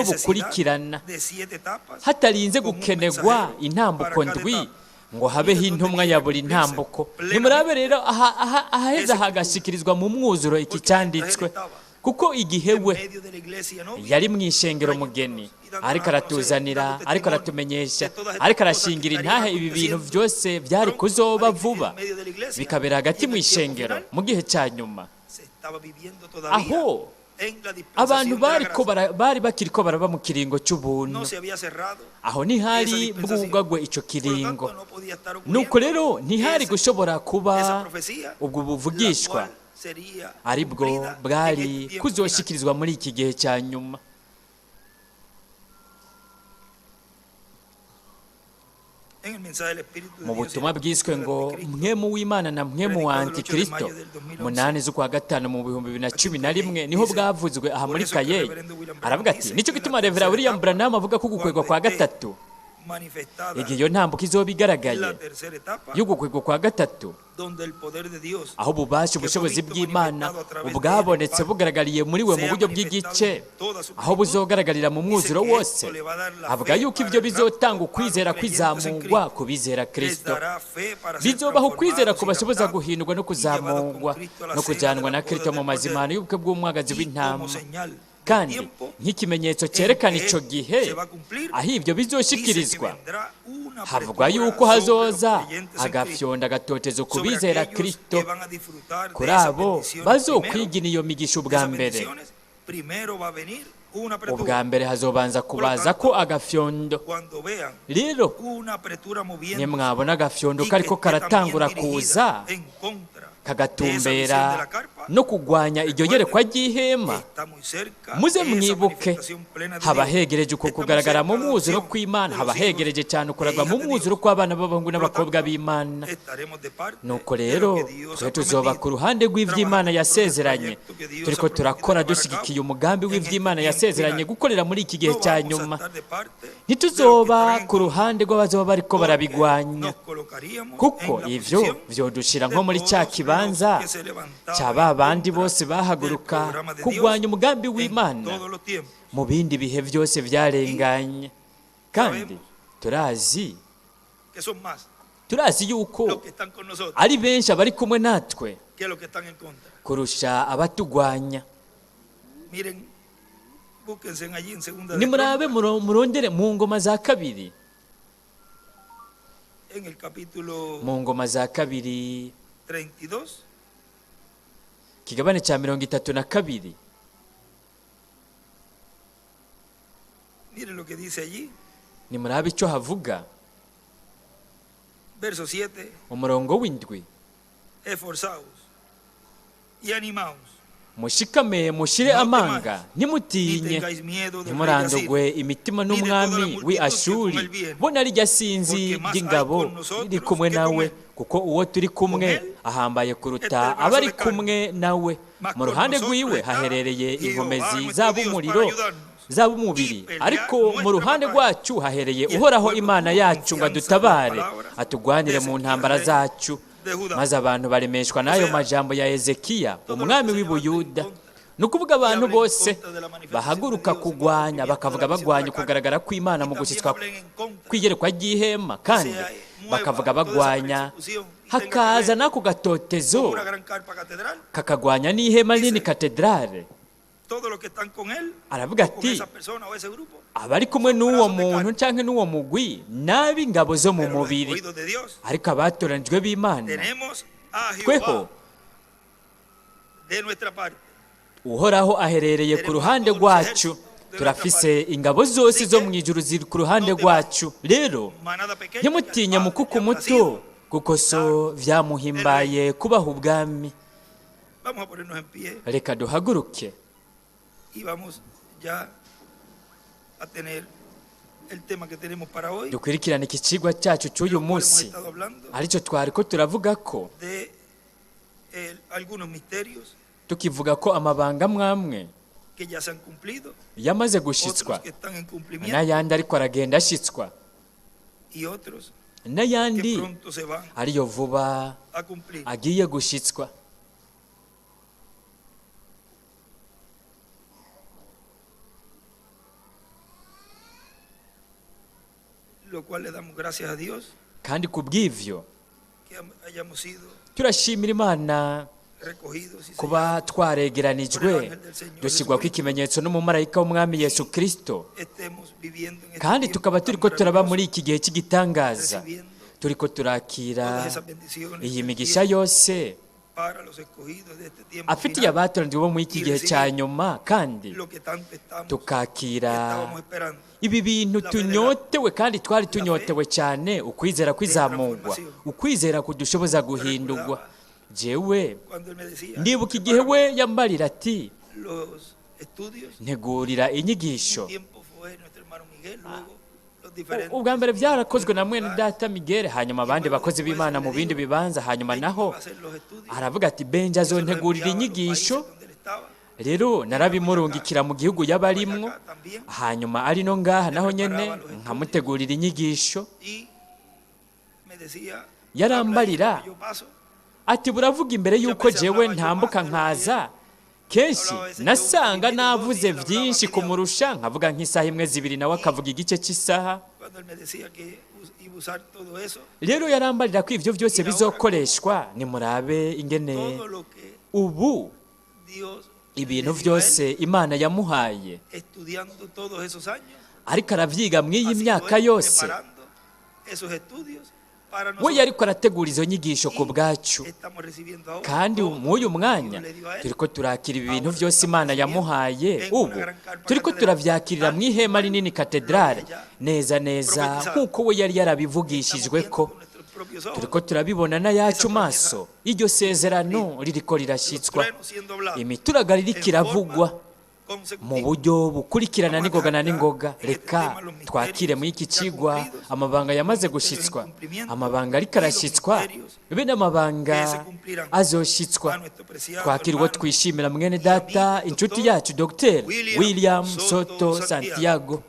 bukurikirana, hatarinze gukenegwa intambuko ndwi ngo habeho intumwa ya buri ntambuko. Nimurabe rero ahaheza hagashikirizwa mu mwuzuro iki cyanditswe, kuko igihe we yari mu ishengero mugeni ariko aratuzanira, ariko aratumenyesha, ariko arashingira intahe ibi bintu byose byari kuzoba vuba bikabera hagati mu ishengero mu gihe cya nyuma, aho abantu bari bakiriko baraba mu kiringo cy'ubuntu. Aho ntihari bwugagwe ico kiringo, nuko rero ntihari gushobora kuba ubwo buvugishwa aribwo bwari kuzoshikirizwa muri iki gihe cya nyuma. Mu butumwa bwiswe ngo mwemu w'Imana na mwemu wa Antikristo, 8 z'ukwa gatanu mu 2011 niho bwavuzwe aha muri Kayeyi. Aravuga ati nicyo gituma Revera William Branham avuga ko ugukwegwa kwa gatatu, igihe iyo ntambuko izoba igaragaye y'ugukwegwa kwa gatatu, aho ububasha ubushobozi bw'Imana ubwabonetse bugaragariye muri we mu buryo bw'igice, aho buzogaragarira mu mwuzuro wose. Avuga yuko ibyo bizotanga ukwizera kwizamugwa ku bizera Kristo, bizobaho ukwizera kubashoboza guhindurwa no kuzamugwa no kujyanwa na Kristo mu mazimano y'ubukwe bw'umwagazi w'intama. Kandi nk'ikimenyetso cyerekana icyo gihe aho ibyo bizoshikirizwa, havugwa yuko hazoza agafyonda agatotezo ku bizera Kristo, kuri abo bazokwigina iyo migisha ubwa mbere. Ubwa mbere hazobanza kubaza ko agafyondo. Rero nimwabona agafyondo kariko karatangura kuza kagatumbera no kugwanya iryo yerekwa ry'ihema. Muze mwibuke, haba hegereje uko kugaragara mu mwuzuro kw'Imana, haba hegereje cyane ukuragwa mu mwuzuro kw'abana b'abahungu n'abakobwa b'Imana. Nuko rero twe tuzoba ku ruhande rw'ivy'Imana yasezeranye, turiko turakora dushyigikiye umugambi w'ivy'Imana yasezeranye gukorera muri iki gihe cya nyuma. Ntituzoba ku ruhande rw'abazoba bariko barabigwanya, kuko ivyo vyodushira nko muri cya kibanza cya ba bandi bose bahaguruka kugwanya umugambi w'Imana mu bindi bihe byose vyarenganye. Kandi turazi yuko ari benshi abari kumwe natwe kurusha abatugwanya. Nimurabe murondere mu ngoma za kabiri, mu ngoma za kabiri kigabane cya 32. Nimurabe icyo havuga, umurongo w'7. Mushikame mushire amanga, ntimutinye, ntimurandugwe imitima n'umwami w'i Ashuri, bo narijya sinzi ry'ingabo riri kumwe nawe, kuko uwo turi kumwe ahambaye kuruta abari kumwe nawe. Mu ruhande rw'iwe haherereye inkomezi z'ab'umuriro z'ab'umubiri, ariko mu ruhande rwacu hahereye Uhoraho Imana yacu ngo adutabare, atugwanire mu ntambara zacu. Maze abantu baremeshwa n'ayo majambo ya Hezekiya umwami w'i Buyuda. Ni ukuvuga abantu bose bahaguruka kugwanya, bakavuga bagwanya kugaragara kw'Imana mu gushyitswa kw'iyerekwa ry'ihema, kandi bakavuga bagwanya, hakaza n'ako gatotezo kakagwanya n'ihema nini katedrale. Aravuga ati abari kumwe n'uwo muntu canke n'uwo mugwi n'ab'ingabo zo mu mubiri, ariko abatoranijwe b'Imana tweho Uhoraho aherereye ku ruhande rwacu, turafise ingabo zose zo mu ijuru ziri ku ruhande rwacu. Rero ntimutinye mukuku muto, kuko so vyamuhimbaye kubaha ubwami. Reka duhaguruke dukurikirane iki cigwa cyacu cy'uyu munsi, aricyo twariko turavuga ko tukivuga ko amabanga mwamwe yamaze gushitswa, n'ayandi ariko aragenda ashitswa, n'ayandi ariyo vuba agiye gushitswa. Kandi kubw'ivyo turashimira Imana kuba twaregeranijwe dushyirwako ikimenyetso n'umumarayika w'umwami Yesu Kristo, kandi tukaba turiko turaba muri iki gihe cy'igitangaza, turiko turakira iyi migisha yose afitiye abatoranijwe bo muri iki gihe cya nyuma, kandi tukakira ibi bintu tunyotewe kandi twari tunyotewe cyane, ukwizera kwizamugwa, ukwizera kudushoboza guhindurwa. Jewe ndibuka igihe we yambarira ati ntegurira inyigisho. Ubwa mbere byarakozwe na mwene data Miguel, hanyuma abandi bakozi b'Imana mu bindi bibanza, hanyuma naho aravuga ati Benja azontegurira inyigisho. Rero narabimurungikira mu gihugu yabarimwo, hanyuma ari no ngaha naho nyene nkamutegurira inyigisho. Yarambarira ati buravuga imbere yuko jewe ntambuka nkaza. Kenshi nasanga navuze byinshi kumurusha, nkavuga nk'isaha imwe zibiri, nawe akavuga igice cy'isaha. Rero yarambarira ko ivyo byose bizokoreshwa. Nimurabe ingene ubu ibintu byose Imana yamuhaye, ariko aravyiga mw'iyi myaka yose. We yariko arategura izo nyigisho ku bwacu, kandi mw'uyu mwanya turiko turakira ibintu byose Imana yamuhaye. Ubu turiko turavyakirira mu ihema rinini katedrale, neza neza nk'uko we yari yarabivugishijwe ko. propios ojos Turiko turabibona n'ayacu maso, iryo sezerano ririko los rirashyitswa, truenos siendo hablados imituragaro iriko en forma iravugwa mu consecutiva. buryo bukurikirana n'ingoga na n'ingoga. Reka twakire muri iki kigwa amabanga yamaze gushyitswa, amabanga ariko arashyitswa, be n'amabanga azoshitswa. A nuestro preciado Twakira uwo hermano twishimira, mwene y data, amigo inshuti doctor yacu, Dr William William Soto Soto Santiago. Santiago.